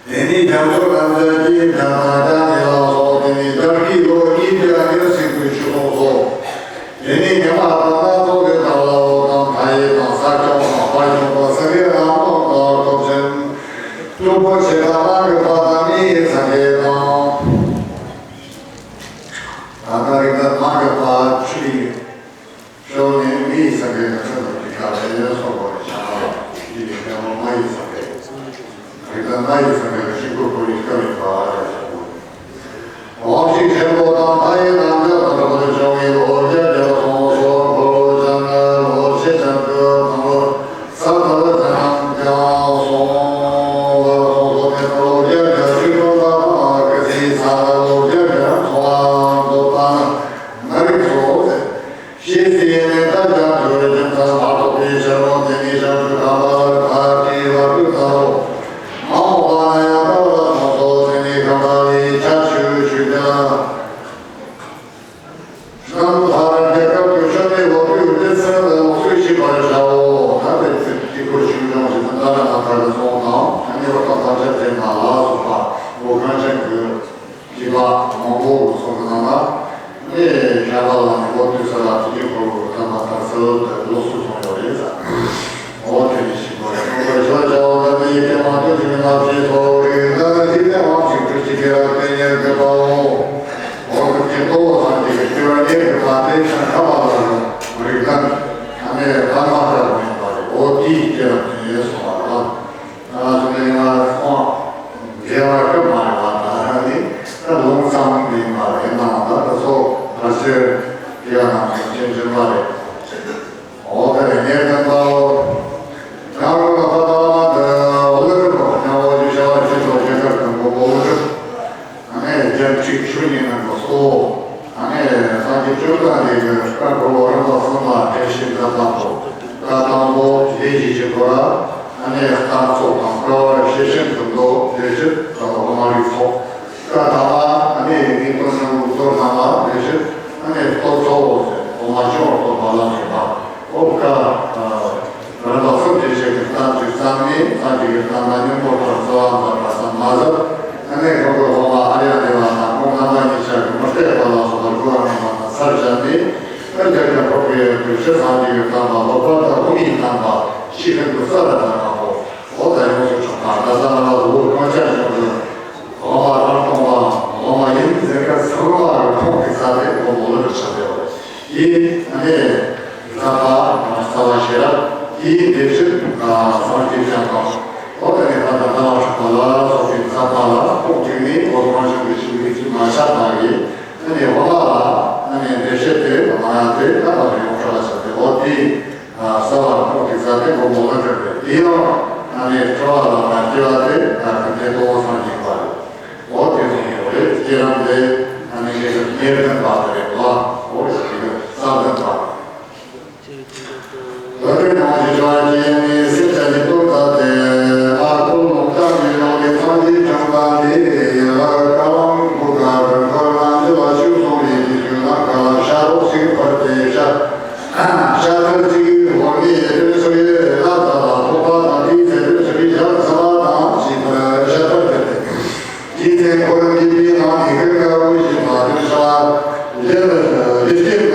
དེ་ནས་རྒྱ་མཚོ་རྣམ་རྒྱལ་གྱིས་བརྒྱ་དང་བརྒྱ་ཉིད་ལ་སོགས་དེ་ནས་རྒྱལ་པོའི་ལོ་གཉིས་བརྒྱ་ཉེར་གཅིག་ཏུ་བཞུགས་སོ། དེ་ནས་ཉི་མ་དང་སྣ་ཚོགས་ཀྱི་དགྲ་ལ་འོ་དང་ཕ་ཡུལ་དང་ས་སྐྱོང་དང་དཔའ་ཞུམ་པ་སེང་གེ་རྣམས་དང་སྟོབས་ཆེན། སྟོབས་པོ་ཆེ་དང་དམག་གི་དཔའ་དང་མི་ཡི་སེང་གེ་དང་། ད་ལྟ་རིག་པ་དམག་གི་དཔའ་ཆུ་ཡི། ཤོར་ནས་མི་ཡི་སེང་གེ་ནི་ཚེ་དང་གཅིག་ཁ་ལས་སོགས་པར་བྱ་བ་ཡིད་ཀྱི་ལྟད་མོ་མ་ཡི་སེང་གེ། རིག་པ་མ་ཡི་སེང་གེ་ལ་ཤིང་ཕོ་ཁོ་ཡི་སྐབས་ཡིན་པ་རེད་ཟེར་གོ། དབང་ཕྱུག་ཆེན་པོ་དང་མཐའ་ཡས་རྣམས་ཀྱང་དང་པོ་བྱུང་བའི་ལོ་བརྒྱད་བརྒྱ་སོང་སོ་འཁོར་ལོ་ཅན་ལོ་ཤེས་ཅན་དུ་དང་པོ་ས་ཐ་ལ་ཅན་རྣམས་ཀྱང་སོང་བར་སོང་སོ་དེ་ལོ་བརྒྱད་བརྒྱ་བཅུ་སྟོང་པ་དང་སྐུ་ཚེའི་ས་ལ་ལོ་བརྒྱད་བརྒྱ་འཚོ་བ་མཛད་པ་ན་མ་རིག་སོ་ཟེར། ཤེས་སི་ཡེ་ནས་ད་ཀྱང་དུ་རྒྱུན་མཐའ་མ་གཏོགས་པའི་ཕྱིར་རོ། དེ་ནས་ཀྱང་ ཡིན་སོང་བ་ལ། ང་ཚོ་ནི་ང་ཁོང་རྒྱལ་བ་སྐབས་མ་ཡིན་པ་ད་ནི་ད་ལུང་ཚང་མི་ཡིན་པ་རེད་ན་ད་ད་སོ་ཕར་ཕྱིར་ཡ་ནང་ཆེན་ཆེན་པ་རེད། འོ་དེ་རེད་ངས་ད་ད་ང་རང་ལ་ད་ད་ལ་མ་འདི་འོ་ལེ་རེད་པ་ང་འོ་ཅུ་ཤ་བ་ཆེན་པོ་ཁྱེད་ཀར་དང་པོ་འོ་ལེ་རེད། ཨ་ནེ་རྒྱལ་ཁྲིག་ཆུ་ཉིན་ནང་དུ་སོ། ཨ་ནེ་སངས་རྒྱས་བཅོམ་ལྡན་འདས་ཀྱི་བཀའ་འཁོར་ལོ་རིམ་པ་གསུམ་ལ་དྲན་ཤེས་མཛད་པ་པོ། བཀའ་དང་པོ་ལས་ཀྱི་བཞི་པོ་ལ། ཨ་ནེ་རྟགས་ཚོགས་དང་བསྐལ་པར་ཤེས་བཞིན་དུ་འདོད་ལས་བཞི་དང་དབུ་མ་རིགས་ཚོགས། བཀའ་ཐ་མ་ཨ་ནེ་དངོས་པོ་སྣང་བའི་ཚོགས་རྣམས་ལ་ལས་བཞི། ཨ་ནེ་སྟོབས་ཚོགས་ཟེར་དབུ་མ་སྤྱི་བོར་གཏོགས་པ་ལ་སོགས་པ། ཨོ་བཀའ། རིམ་པ་གསུམ་གྱི་ཆེད་དུ་གཏམ་གྱི་བསམ་ནས་ཚང་གི་གཏམ་ལ་སྙིང་པོ་དང་རྩ་བ་མཛད་པ་ཙམ་མ་ཟད། ཨ་ནེ་ཁོང་གི་དབུ་མ་ཨཱརྱ་དེ་བ་དང་ཁོང་རྣམ་པ་གཉིས་ཆ་གི་མུ་སྟེགས་པ་ལ་སོགས་པ་དགོས་པ་རྣམ་པ་དང་ཚར་བཞག་ནས། ཨ་རྒྱ་གར་འཕགས་པའི་དུས་ཕྱིར་ཚང་གི་གཏམ་པ་ལོག་པར་དང་དབུ་མའི་གཏམ་པ་ཤེས་མཁན་དུ་རྩ་ལ་དང་མ་གོ། འོ་ད་ཡོངས་སུ་གྲུབ་པ་ད་ས་ང་ལ་ལོ་གང་ཆ་བྱུང་གི། དབུ་མ་རང་སྟོང་པ་དབུ་མ་ཡིན་ཟེར་མཁན་ཚང་མ་གི་ཁོང་གི་ས་དེ་དབུ་མ་ལ་ཆགས་ཡོད་རེད། དེ་ཨ་ནེ། ཟབ་པ། རྩ་བ་ཤེས་རབ། དེའི་འདི་ཕྱིར་སངས་རྒྱས་བྱང་ཁམས། འོ་དེ་ནས་ད་ལྟ་ཟླ་བ་གྲགས་པ་ལ་སོགས་པའི་ཟབ་པ་ལ་ཁོང་དྲུག་ནས་འོ་ཐང་ཆུང་གི་ཆུང་གི་ཚུལ་མ་ཆགས་པ་གི། ཨ་ནེ་འོ་མ་ལ་ཨ་ནེ་འདི་ཕྱིར་དེ་མ་ཡང་དེ་ད་ལྟ་ཡོངས་གྲགས་ལ་ཆགས་ཏེ་འོ་དེ་ཟབ་པ་ཁོང་གི་ཟབ་དེ་འོ་མོ་ལ་གྲགས་པས་དེ་ཡང་ཨ་ནེ་སྤྲོ་བ་ལ་མ་སྐྱེ་བ་དེ་ད་གི་དེ་ལྟོ་སངས་རྒྱས་པ་རེད། འོ་དེ་ཚོ་ཡོད་རེད། ཁྱེད་རང་ལས་ཨ་ནི་ངེད་ཀྱི་ཉེར་ལྡན་པ་དེ་རེད་བ། འོ་ཞིག་གི་ས་ལྡན་པ། བླ་རེ་ནང་གི་བྱ་བ་ཅན་ནི་སེམས་ཅན་གྱི་དོན་དག་སྟེ། ཨ་ཁོ་ལོང་ལྟ་བའི་ནང་གི་སངས་རྒྱས་བྱང་པ་འདི་ཡི་ལ་ཀ་ལང་བུ་ག་རི་འཁོར་རྣམས་ཀྱི་ལ་ཆུ་སོང་བའི་དུས་ཀྱི་ནམ་མཁའ་ལ་ཤ་རོགས་ཤིག་བར་ཏེ་ཤ། ཤ་ཐར་གཅིག་འོ་མའི་སྟོན་སོ་ཡི་ལ་ད་ལ་ཐོག་པ་དང་དེའི་ཚེ་སྟོན་སོ་ཡི་ཞག་ཚ་བ་དང་བཅས་པར་ཤ་ཐར་ཏེ། ཀྱི་ཚེ་འཁོར་འདས་པའི་ནང་ནས་ཀུན་དགའ་བོ་ཞེས་པ་དོན་ཞེས་པ། ལས་ལས་སྐྱེས་ནི་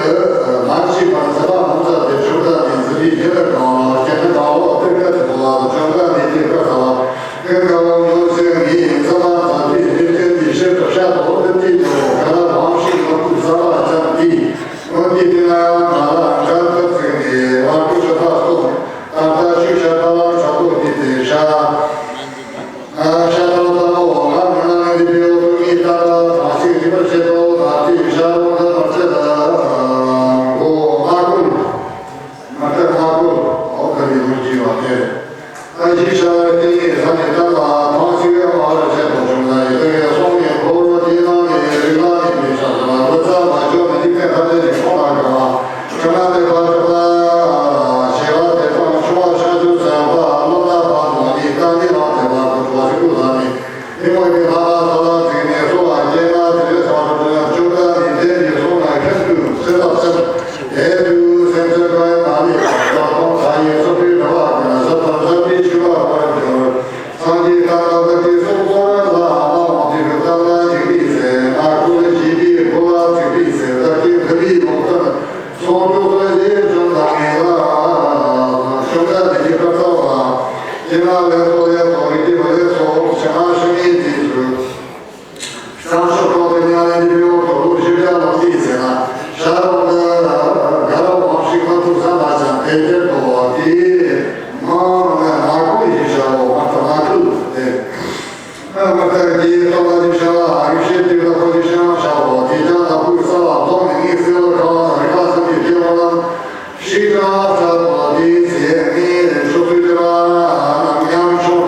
མ་སྐྱེས་པར་འཛིན་པ་རྣམས་ཀྱང་དེ་བཅོམ་ལྡན་འདས་འཛིན་པའི་རྒྱུ་ནི་གང་ལ་སྐྱེས་ནི་གང་ལ་དེ་སྐད་དུ་གོ་བ་དང་བཅོམ་ལྡན་འདས་ཀྱིས་བཀའ་སྩལ་པ། ཀུན་དགའ་བོ་མྱོས་ཤིག་ངས་འཛིན་པ་མཛད་པའི་ལས་ཅན་འདིའི་ཕྱིར་དུ་བཤད་དོ། འདི་དེའི་ནོ་ག་ལ་གང་ཞིག་མི་ཁུག་བསམ་པ་ཅན་དེས་སྔོན་གྱི་དུས་ན་ཡང་ང་ལ་འགྲན་ཐབས་བརྩིགས་ནས་བར་དུ་ཆོད་པ་སྟོན། ད་ལྟ་ཆོས་བཤད་པ་ལ་དྲག་པོ་བསྟན་ཏེ་བྱ། ཤ་ཐང་ལྟ་བུ་ང་མི་ནང་ལས་འདི་པའི་འོག་ཏུ་ངའི་ལྟ་བ་ཐང་ཞིག་སྒྲིབ་པར་བྱེད་དོ། ད་ལྟའི་བྱ་རུང་འདི་མ་བྱེད་ལ། མགོ་མ་བསྐུལ། མ་བསྐུལ་མ་བསྐུལ། འོ་ད་ནི་ལོ་རྒྱུས་བ་སྟེ། ཨ་ཞིག་བྱ་བའི་སྟེང་ནས་ས་ནས་ལྟ་བ་ཐང་ཞིག་ཡང་མ་བར་བྱེད་དོ། བྱུང་ན་ཡི་དེ་བས་སོང་ནས་འཁོར་བ་དེའི་ནང་ནས་རིགས་ལ་ནི་མི་བྱ་ཟེར་བ་ལོ་ཙཱ་བ་ཇོ་ནི་འཇིག་རྟེན་ཐམས་ཅད་ཀྱི་ཁོང་ལ་དགའ་བ། ཕྲ་མ་མེད་པ་གྲགས་པ་ཞེས་པ་དེ་དང་ཆུང་བ་ཤ་ཚུལ་ཚན་པ་བློ་སྣ་བ་དང་ནི་རྟ་འདི་ལ་དེ་བ་ཁོ་ཐོ་ཞིག་ཏུ་ལ་ནི་མི་མོ་གི་ལྷ་མ་ས་ལ་བརྩིགས་ནས་གསོལ་བ་སྐྱེས་ན་དེ་ལས་སང་རུ་དུ་ཡང་བཅོམ་ལྡན་འདས་དེ་ནི་གསུང་ན་ཤིན་ཏུ་སེམས་པ་སེམས་དེ་དུས་སེམས་ཅན་གང་ཡང་མ་ལུས་པ་དག་དང་མཐའ་ཡས་སོགས་པའི་འགྲོ་བ་ཀུན་ཟབ་དང་ཟབ་པའི་སྤྱོད་པ་བར་འགྱུར། སངས་རྒྱས་བསྟན་པ་དག་གི་སྲོག་འཚོ་བ་ལ་སྨྲ་བ་དེ་གི་གཏམ་ལ་འཇིགས་པའི་ཚེ། ང་ཀུན་བཞེས་པའི་སྒོ་ལ་ཚིག་པའི་ཚེ། བདག་གིས་འདི་པའི་ལུང་བསྟན་སྲོག་འཚོ་བ་ཞེས་བྱུང་དང་ངེས་ལ། བྱུང་ན་དེ་གི་བཀའ་སྩལ་བ། སྤྱན་སྔ་ལས་ཚོགས་ལས་ཚོགས་རིགས་ཀྱི་བུ་ལས་ཚོགས་ཕྱི་མ་ཤི་ནས་དེའི་ཚུལ། སང་ཕྱོགས་གྲོགས་དང་མཉམ་ལས་འདི་པའི་འོག་ཏུ་ལུག་བཞི་བརྒྱ་ལོངས་ཏེ་ཟེར་ན། ཤ་རོགས་འདི་དགའ་རབ་དབང་ཕྱུག་མ་ཐུག་ས་མ་ཅང་དེ་སྐྱེར་དོ་དེ་མང་ན་མ་ཁུལ་ཞིག་བྱའོ། མ་ཐུག་མ་ཁུལ་ཏེ། མ་ཐུག་དེའི་ཐོག་ལ་ཞིག་བྱ་ཨ་རིག་ཤེས་དེ་ལ་ཁོ་ཞིག་བྱ་བྱའོ། དེ་ཀྱང་ན་ཁུལ་ས་ལ་ཐོག་ནས་ངའི་སེ་བ་གང་ལ་རིག་པ་ཟབ་ཀྱི་སྐྱེ་བོ་རྣམས། ཤིག་ཀྱང་ས་དང་དེའི་ཚེ་ངའི་ཕྱོགས་སུ་གྱུར་པ་རྣམས་ཉམ་ཆུང་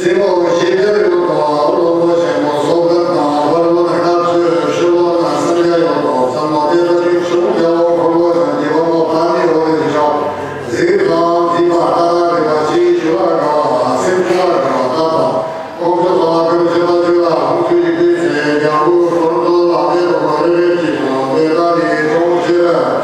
སྲིན་མོ་བཞི་སྟེར་ཡོད་དོ། སློབ་མ་ཆེན་མོ་སོགས་ལྡན་དང་བར་བོ་ན་སྐབས་སུ་ཤི་བོ་ན་སངས་རྒྱས་ཡོད་དོ། ཚང་མ་དེ་ལ་ཁྲིད་ཤོག་རྒྱལ་བོ་འཁོར་ལོ་དང་དགྱེས་པ་མོ་པ་ནི་འོ་རེ་ཞོག་གཟིགས་དང་མཛེས་པ་ལྟ་ན་རེ་བ་ཆེ་ཞུ་བ་དགའ་བ་སེམས་ཆུ་བ་དགའ་བ་ལྟ་དང་ཁོང་ཁྲོ་སོགས་ལ་ཀུན་སེམས་པ་ཆོས་ལ་ཁོང་ཆོས་ཀྱི་ཀུན་སེམས་རྒྱལ་པོ་འཁོར་ལོ་ལ་མེད་དོ་རེ་རེ་ཅིག་དང་དེ་ལྟ་ནི་ཁྲོང་ཁྱེར།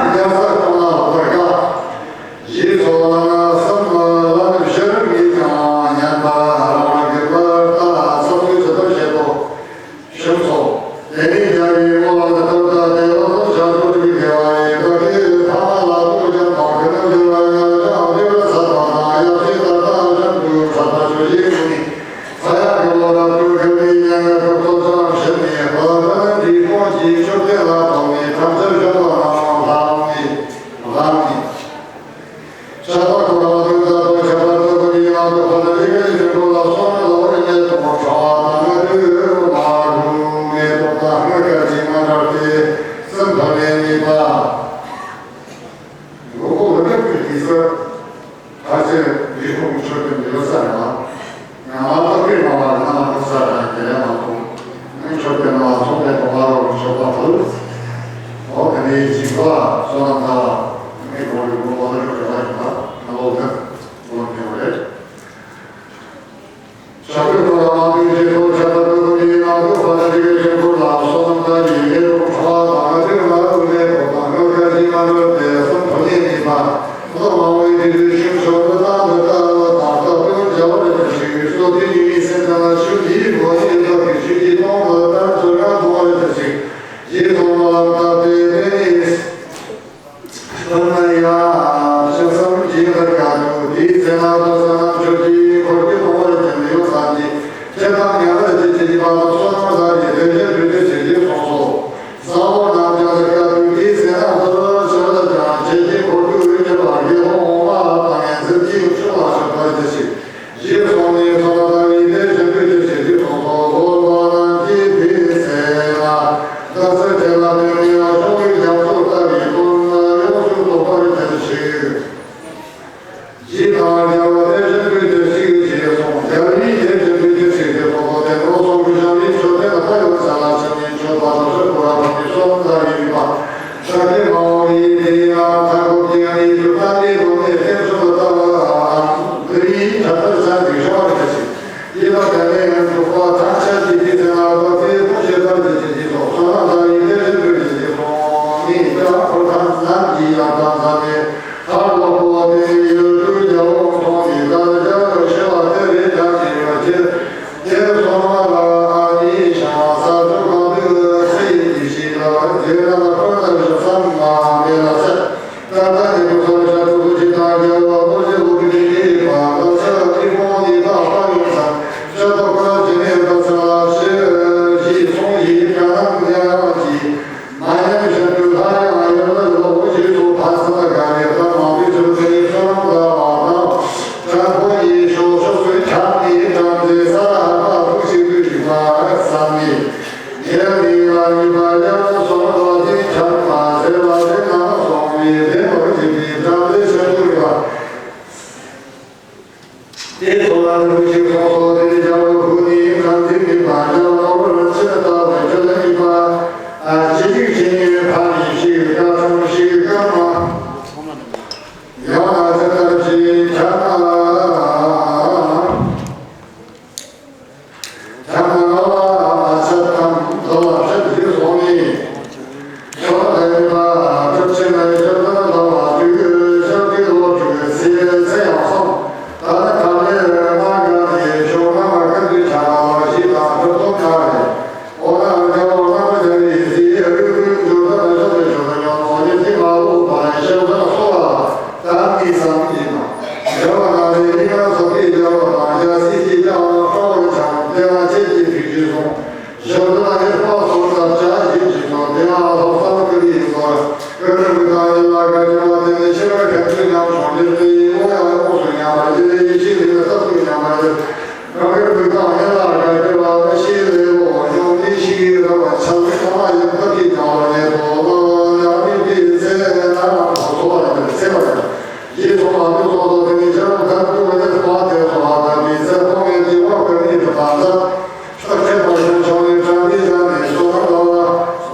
རྒྱལ་ས་ཁོང་ལ་བར་ཀ་ཞེས་སོགས་ལ་ན་བསམ་ལ་ནི་ཤར་གྱིས་ཀྱང་ཉན་པ་རང་གི་པར་ལྟ་ས་སུའི་ཇི་ལྟར་བཤད་དོ། ཞེས་སོ། དེ་ནས་རྒྱལ་བའི་ངོ་ལ་ནི་ཐུབ་ད་དེ་ལ་སོགས་བྱ་རྒོད་ཀྱི་དགེ་བ་ཡི་བདག་གིས་ཕ་མ་ལ་ཐུགས་ཀྱང་མ་ཁུར་ན་འགྱུར་བ་ཡང་ཡང་འདི་བར་ས་དང་ཡང་ཞིག་ད་ལྟ་ཅང་དུ་ས་ད་ཆོས་ཤིག་ནི། ས་ཡ་གི་ལོ་ར་ཏུ་གི་མི་ཉན་ངེ་ཐུགས་ཐོབ་ཙམ་ཞིག་ནི་བ་ད་ནི་འདི་ཀོང་གི་ཆོས་སྟེང་ལ་དོགས་ནི་ཐམས་ཅད་བཞག་པ་རྣམས་ལྷ་མི་ལྷ་མི། ཤ་ཁྲག་ཁོ་རང་དོན་དག་ཏུ་ཁྱབ་པ་ལྟ་བུ་ཡིན་ན་སྡུག་པ་ལ་རིགས་ཀྱི་འབྲས་བུ་ལ་སོགས་ལ་འོ་ཡིན་ནས་དང་ཕྲ་བ་དང་ང་དུས་མ་རུང་ངས་རྟོགས་དང་སྔར་བསྐལ་གྱི་ང་འདྲ་སྟེ་སེམས་ཕམ་ཡས་ཉེས་པ། མགོན་པོ་ལ་ནི་ཀུན་གྱི་སྲས། ཕལ་ཆེར་འབྲས་སྤུངས་མཆོད་རྟེན་འདི་ལ་ས་རེད་བ། ཡང་ང་རྟོགས་པའི་མ་བ་རེད་ན་ང་ས་རེད་དེ་ལས་མ་ཐོང་། ངས་མཆོད་རྟེན་ལ་སོང་ནས་གོ་བ་རོགས་མཆོད་པ་ཕུལ། འོ་དེ་ནས་འཇིགས་པ་བསོད་ནམས་དང་། ངས་གོང་རིམ་པོ་བ་ལ་ཤོག་རེ་བ་ཡིན་པ་ང་ལོ་ལྡན་ལོ་ལྡན་པ་རེད། ཞབས་པད་མཐོ་ལ་མ་ལུས་རྗེས་ཐོབ་ཁྱབ་པ་ལྟ་བུ་ཡིན་ན་སྡུག་པ་ལ་རིགས་ཀྱི་འབྲས་བུ་ལ་བསོད་ནམས་དང་ཡིད་ཀྱི་རླུང་ཕྲ་བ་དང་ང་དུས་ང་ལ་འོ་ལས་ཐོབ་དང་ང་དགའ་ཞིང་ང་འདོད་པའི་སེམས་ཐོབ་ནས་ཉེས་པ། ལོ་མང་བོའི་དུས་དུས་ཤིང་ཤོར་དུ་བཏང་དུ་ལྟ་བ་དང་རྟག་ཏུ་འཇལ་བར་བྱ་ཞིང་སོ་དེ་ཉིད་མི་སེམས་ཀྱང་ཆུ་འདིའི་སྒོ་ནས་བདག་གི་ཆུ་འདི་གཏོང་བ་ལྟར་ཚུར་རང་གཏོང་བར་བྱ་ཞིང་། ཞེས་གསུངས་པ་ལ་བརྟགས་ཏེ་དེ་ནི། སྟོན་ན་ཡང་ཕྱག་བསམ་གྱིས་ལྷར་དགའ་འདུག་དེའི་ཚེ་ན་བདག་ས་རྣམས་ཆོས་ཀྱི་འཁོར་གྱིས་སྟོང་བར་བྱས་ནས་ཡོད་ས་འདི་ཁྱེད་དང་མཉམ་པར་བྱེད་ཅེས་བགྱིས་པ་ལ་བསོད་ནམས་ལ་ཡི་དེ་བཞིན་དུ་དེ་བྱེད་ཅེས་གསུངས་སོ། ས་འོག་རྣམས་ཀྱང་ལ་དགའ་འདུག་དེའི་ཚེ་ན་བདག་ཆར་ལ་ཀྱང་ཁྱེད་ཀྱི་འཁོར་དུ་འོད་ཀྱི་བར་གྱི་ལྷོ་འོང་བ་དང་ངན་ཚེ་གཅིག་ཕྱོགས་ལ་ཞོག་པར་བྱེད་ཅིག་ཞེས་གསུངས་ནས་ཚོགས་ལ་བལྟ་བའི་ལས་བྱེད་པའི་དེ་བྱེད་ཀྱི་གསུངས་སོ། གོ་བ་རྣམས་ཀྱིས་དེའི་ཚེ་ན་བདག་ཚེ་དེ་ལ་བརྟེན་ནས་ཡང་ཕྱོགས་ཀྱི་རྒྱ་མཚོ་ལྟ་བུའི་དོན་ཡོངས་སུ་རྟོགས་པར་གྱུར་ཅིག་ཇི་ལྟར་རྒྱལ་བ་དེ་བཞིན་དུ་དེ་ཞིག་ཅེས་གསུངས། རྒྱལ་བའི་དེ་བཞིན་དུ་དེ་ཞིག་ཅེས་གསུངས་སོ། དེ་ནོར་སོང་གི་ཞང་བའི་མཆོད་རྟེན་ལ་ཕ་ཡུལ་ས་ལ་ཕྱིན་ནས་མཆོད་པ་དང་སྤྲུལ་སྐུ་རབ་དང་གི་སོགས་ལ་ཡིན་པ། ཤཱཀྱའི་མ་འོངས་པའི་དེ་ཡང་མཐའ་འཁོབ་ཀྱི་ཡང་ནི་སྒྲུབ་པ་འདི་སྒོམ་ནས་རྟེན་གསུམ་ལ་ལྟ་བའམ་འདི་ཡིས་ཐར་པར་བྱ་ཞིང་ཤོག་པར་བྱ་ཞིང་། ཡིད་ལ་དྲན་ནས་ཡང་འཇུག་པ་ཐམས་ཅད་ཀྱི་དེ་ཚེ་ན་བདག་ཚེ་ཐུགས་རྗེ་ལྟར་གྱི་ཆེ་ཞིང་སོགས་བསོད་ནམས་ལ་ཡི་དེ་བཞིན་དུ་ཡིད་ཀྱི་ཚོགས་ནི་ཀྱང་འཁོར་ཐམས་རྣམས་ཀྱི་ཡང་དག་བསམ་ནས། ཧ་ལོ་པོ་དེ་ཡུལ་དུ་རྒྱལ་བོ་མཐོང་ནས་དགའ་བཞག་ཤི་བ་དེ་རེ་ཐག་ཉེ་བར་བྱེད། དེ་སོང་བ་ལ་ཨ་ནི་ཤ་ས་ཚུར་གང་དུ་ཚེ་ཡི་ཞིང་ལ་དེ་ན་ཁོ་ན་བསམ་མ་མེད་ལ་ཟེར། ད་ལྟ་ནི་བུ་ཚ་བྱ་ཐུགས་ཀྱི་དང་རྒྱལ་བ་མོ་ཞེས་ལུགས་ཀྱི་ནི་མ་ལ་ས་ཏི་ཕོ་ནི་ད་པ་ཡོང་ས་ཤ་ཏོ་ཀ་ཇི་ནི་ད་ས་ལ་ཤེ་ཞེས་གསུངས་ཡི་ག་ན་ཡ་ཡང་གི། མ་ཉམས་བཞིན་དུ་ལྷ་ཡང་ཡོད་ལ་ལོག་ཞིག་ཏུ་ཕ་ས་ལ་ག་ནས་ལྷ་མང་པོའི་ཚུལ་དེ་ནི་བསོད་ནམས་ལ་བ་དང་། དྲང་པོ་ཡི་ཤོག་ཤོག་སུའི་ཁྲག་ནི་དྲང་ཏེ་ས་ལ་ཧ་པ་ཕུག་ཞིག་ཏུ་ཞིག་པ་བསམ་ནས། ཉེ་མི་ལ་ཡིན་པ་ཡང་སོགས་ལ་དེ་ཁྲག་མ་ཟེར་བ་དེ་ནང་སོང་བའི་བདེན་པར་འཇིག་པའི་དྲང་ཏེ་ཤ་ཏུ་རི་བ། དེ་ཚོ་ལ་རུ་ཞིག་སོང་སོ་དེ་རྒྱལ་བ་ཁུ་ནི་གང་འཛིན་མིན་པ་རྒྱལ་བ་ནོར་བུར་ཆེ་ལྟ་བུ་ཁྱོད་ལ་ཡིན་པ། ཨ་ཅི་ཅིག་ཅི་ཉེ་ཕ་མི་ཞིག་དཀའ་ཁྲོམ་ཞིག་དཀའ་མ་ཡང་ན་ཚེ་ལྟར་ཅིག་ཁྱབ་ན། ཁྱབ་ན་ང་བ་ཆད་དམ་འདོ་བ་ཆད་ཞིག་སོང་ནི། ཤོག་ལས་པ་གྲུབ་ཆེན་ལས་ཤོག་ལྟར་ལ་བ་དུས་ཤོག་གི་ལོ་དུས་ཚེ་ཚེ་ཡང་སོང་། ད་ནི་ཐ་མའི་རེ་མ་ག་ནི་ཤོག་ང་མ་ཀ་དུས་ཆ་ལ་བ་ཞིག་དང་གྲུབ་ཐོབ་ན་རེ། འོ་ན་རྒྱལ་བ་བླ་མ་རྒྱལ་བའི་གཟི་རིགས་ཀུན་འབྱོར་ད་ལ་ཤོག་ལས་ཤོག་ལ་ཉོན་མོངས་ཉེས་ཚིག་མ་ལོག་པ་ལ་ཤོག་ལ་སོགས་ལ་ད་ནི་བསམ་ཡིན་ནོ། རྒྱལ་བ་ན་རེ་ཡིན་ན་སོགས་ཀྱི་རྒྱལ་བ་དང་རྒྱལ་སྲིད་ཀྱི་རྒྱལ་བ་ཧྲ་བར་བྱང་བདེ་བ་ཆེ་གི་ཐུགས་རྗེ་གསུངས། ཞབས་ཏོག་ལ་ནི་ཕོ་སོགས་ལ་བྱ་ཞིག་ཅིག་སོགས་དེ་ཡང་ལྷག་བསམ་ཀུན་ཡིན་ནོ། ཀུན་རིག་དང་ཡིད་ལ་དགའ་བྱ་བ་དེ་ནི་ཤེས་རབ་ཁྱད་ཆོས་ཉམ་ཆུང་འདིར་དེ་ཡི་དབང་ཡང་ཡོངས་སུ་ཉམས་པ་ཡི་ལས་ཡེ་ཤེས་ལས་ལ་ཐུགས་ཉམས་པ་ཡི། རང་གི་ལུས་དང་ཡིད་ལ་དགའ་བྱ་བ་ཤེས་ལས་ལོག་ཡོང་མི་ཤེས་རབ་ཆགས་ལུས་ཐོག་མ་ཡིན་ཐབས་ཀྱི་ཀྱང་ལ་ནས་དོ་ལོ་ཡང་མི་དེའི་ཚེ་ན་རང་ཁོ་ཚོ་ལ་ཡང་ཚེ་བ་ཡང་། ཡིད་སོགས་ལ་མི་སོགས་དང་དེ་ནི་ཤར་མཐར་ཐུག་ནས་སྤང་དེ་སོགས་ལ་དག་པའི་ཚེ་ཐོག་མའི་དེ་བ་ཀུན་ནི་གྲུབ་པ་མཛད། ཕྱག་འཚལ་བ་ཡང་ཕྱག་ནི་དྲན་པའི་ཡང་ནི་སོགས་ལ་བ།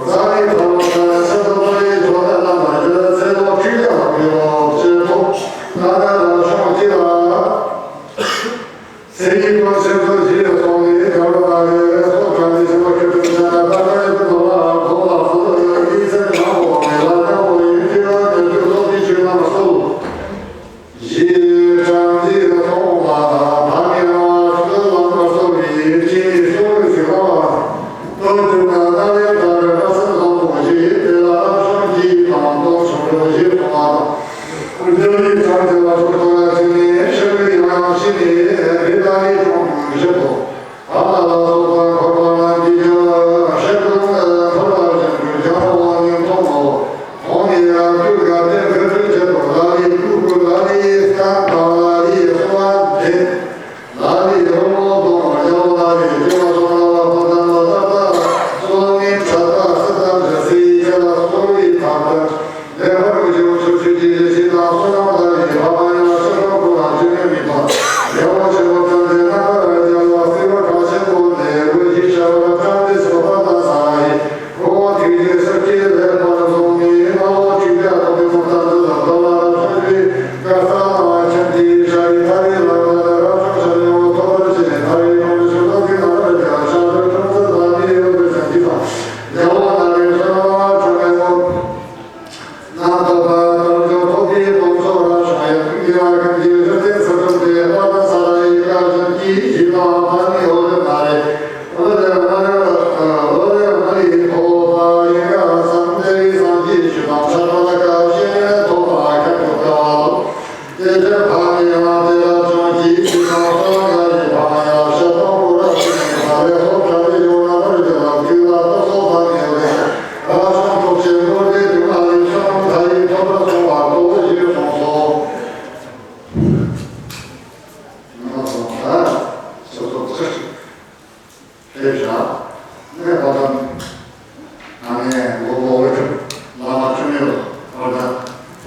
ཟ་ནི་ཐ་མ་ཚར་ཚེ་ཐོག་མའི་ཐོག་ལ་ལམ་པར་འགྱུར་ཚེ་ལོ་ཁྲི་ལ་བ་ཀུན་ལོ་ཅེས་ཐོབ། ད་ ཞེས་གསུངས་པ་དང་། འཇའ་ལུས་ཚངས་ཐིག་ལ་སོགས་ཐོག་ལ་ཚིག་ནི་ཤེས་རིག་ཡང་ཡང་ཞིག་ནི་རི་དྭགས་ཀྱི་གཞུང་བཞིན་དུ། ཨ་ལ་ལ་སོགས་དང་འཁོར་བ་རྣམས་ཀྱི་རྒྱལ་བ་ཤེས་རབ་འཁོར་བ་བཞིན་དུ་རྒྱལ་བ་དབང་ཉིད་མཐོང་ངོ་། ཁོང་ནི་ཡང་དུས་འགའ་དེར་འགོད་པའི་ཆེད་དུ་ལ་ལའི་སྤྲུལ་སྐུ་ལ་ལའི་སྐད་དང་ལ་ལའི་གསུང་བ་འདི། ལ་ལའི་སློབ་དཔོན་དང་རྒྱལ་བ་ལ་ལའི་སྐྱེ་བ་སོགས་ལ་བ་པ་དང་ལ་ད་ལྟ་སོགས་ནི་ཕྲ་དག་སི་ཏམ་ཞེས་སི་ཡི་ཆེ་ལ་སོགས་པའི་ཐབས་ལྡན། ལེགས་པར་བཀོད་ཅིང་ཆོས་ཀྱི་རྗེ་བཞི་དང་བསོད་ནམས་ལ་ཡི་ཕ་མ་ཡང་ཕྱིར་དང་ཁོ་ལ་ཅི་ནས་མི་ཕམ། རྒྱལ་བ་ཆེན་པོ་ཙམ་དེ་རྣམ་པར་རྒྱལ་བ་སྲིད་པ་ཁ་ཆེན་པོ་ནས་འོད་ཀྱི་ཤར་བར་ཁྲ་འདི་སོགས་པ་དང་ས་ལ་ཡི་འཁོར་བ་ཐུགས་རྗེ་སྲིད་ཀྱི་ལེགས་པར་བཟུང་ནས་མ་ལོ་ཆིག་བརྒྱ་ཐམ་པའི་མུ་སྟེགས་འདི་ལ་བདག་ལ་རབ་བྱུང་བའི་བཀའ་སྩལ་གནང་བ་ཆེན་དེའི་ཤ་རི་ཐ་རི་ལ་ལ་ལ་རབ་བྱུང་ཤ་རི་ཡོངས་ཐོབ་པར་བྱས་ནས་ཐ་རི་ཡོངས་ཤུ་ལོ་གི་ནང་ལ་རྒྱལ་ཤ་རི་ཁྲོམ་ཚ་ཐ་མི་ཡོད་པའི་སེམས་ཀྱི་དང་རྒྱལ་བ་ན་རེ་ཚོ་ལ་ཁྲོམ་མེ་མོ། ནང་དོགས་པ་དང་འཇོག་ཐོག་གི་སྟོང་ཚོགས་རང་བྱུང་ཡང་ཀུན་གྱི་བར་ཁམས་ཀྱི་གཞི་རྟེན་ས་ཁམས་ཏེ་ཨ་ཏ་ས་ར་ཡི་བཀའ་བཞིན་གྱི་གཞི་དང་ཕ་ནི་འོ་དེ་མ་རེད། འོ་དེ་མ་རེད། འོ་དེ་མ་རེད། ཐོག་པ་ཡིན་ག་བསམ་དེ་བསམ་གྱི་ཆུ་དང་ཆར་པ་ལ་བཀའ་བཞིན་ཐོག་པ་ཁྱབ་ཏུ་དཀའ་བ། དེ་ཕྱིར་ཕ་ནི་ཡང་དེ་ལ་བྱུང་གི་གཞི་དང་ས་ར་ཡི་ཕ་ཡང་ཤ་དང་ཀུ་ར་ཤི་ནི་ས་ལས་ཐོག་ཁྲ་ལས་ཡོང་ན་མར་རྒྱ་ལ་ཀུན་ལ་ཏོག་ཙམ་ཕ་ནི་འོ་དེ། རབ་བྱུང་སྟོབས་ཆེན་ལོ་ཟླའི་དུས་ཨ་ལི་ཤང་ད་ཡི་ཐོབ་པར་སོང་བ་ལྟོ་བཞིན་སོང་སོ། ང་སོང་ད་སོ་སོ་ཚུར་ཕེབས་བཞག་ངས་བ་དམ་ཨ་ནེ་ལོ་ལོ་བོ་ཁྲིམས་བླ་མ་བཅུ་མེད་ལ་བ་དམ་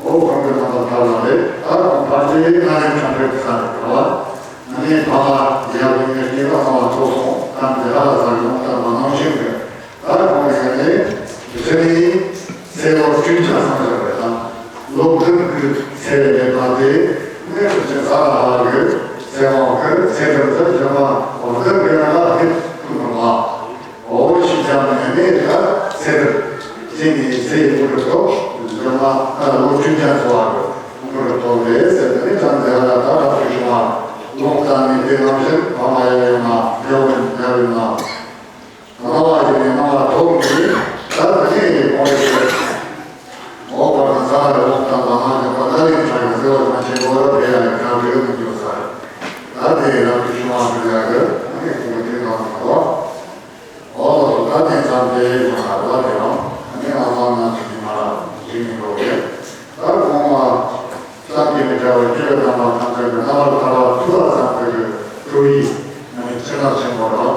འོ་ཁོང་གི་རྣམ་པ་ཐར་ལ་རེད། ད་ཁོང་ཕར་ཅི་ང་ནས་ཁྲང་ཁྲེག་ས་རེད་བ། ཨ་ནེ་བ་ལ་ཡག་གི་ངས་ཉེ་བ་ཚང་བ་ཐོག་སོང་ད་འདི་ཧ་ལ་ས་གི་ལོང་ད་མ་ནང་བཞིན་གི་ད་ཁོང་ཡང་ནི་རེ་ནི་ཚེ་ལོ་བཅུ་བརྒྱ་སང་ཞོག་རེད་དང་། ལོ་བདུན་གྱི་ཚེ་ལས་མ་དེ་གནས་སུ་ཕྱིན་ས་ལ་ཧ་གི་ཚེ་དབང་གི་ཚེ་འདིར་ཚེ་ཇི་མ་འོ་བདུན་གྱི་རང་ལ་ཧིད་ཐུག་མ་འོ་ཞིག་ཀྱང་ནས་ནི་ད་ཚེ་འདིར་ཅི་ནི་ཚེ་ཡི་འཕུར་གྲུབ་ཐོག་ཇི་མ་ལོ་བཅུ་བརྒྱ་འཚོ་བ་གི་འཕུར་གྲུབ་ཐོག་ལས་ཟེར་ནི་ཙམ་དེ་ལ་ད་རབ་ཏུ་བྱུང་བ་ལོང་ཙམ་ནི་དེ་ནང་བཞིན་བ་མ་ཡ་ཡོད་ན་ཡོད་ཡོད་ན། སྣང་བ་ཞིག་ནས་སྣང་བ་ཐོབ་ནས་ད་ལྟ་ནས་ཡི་གོང་རེ་ཞིག་འོག་བར་དུ་ས་རུ་འོག་དང་ལ་མ་ནས་པ་ཏཱ་ལའི་ཁྲག་གི་ཟེར་བ་མ་ཆེན་པོ་རབ་འཕེལ་ཡག་གི་གྲགས་འགྲེལ་མི་འགྱུར་ས་རེད། ད་དེ་རབ་ཏུ་བྱུང་བ་འདི་ཡག་གི་ཨ་ནི་ཁོང་གི་དེ་གང་ཟེར་བ། འོག་ལ་སོ་ད་ནས་ཙམ་དེ་ཡོང་ལ་བ་དེ་རང་ཨ་ནི་ཨ་ཙང་ན་ཚུལ་གྱི་མ་ར་ཞིག་མི་འགྲོ་བས། ད་གོང་མ། བསམ་གྱིས་མི་ཁྱབ་པའི་སྤྱོད་པའི་དམ་པ་ཐམས་ཅད་ཀྱི་རྣམ་པར་ཐར་པ་ཐུབ་པ་ཙམ་དེ་གི་སྤྲོ་ཡིས་ནི་ཕྱི་ནང་ཆེན་པོ་རང་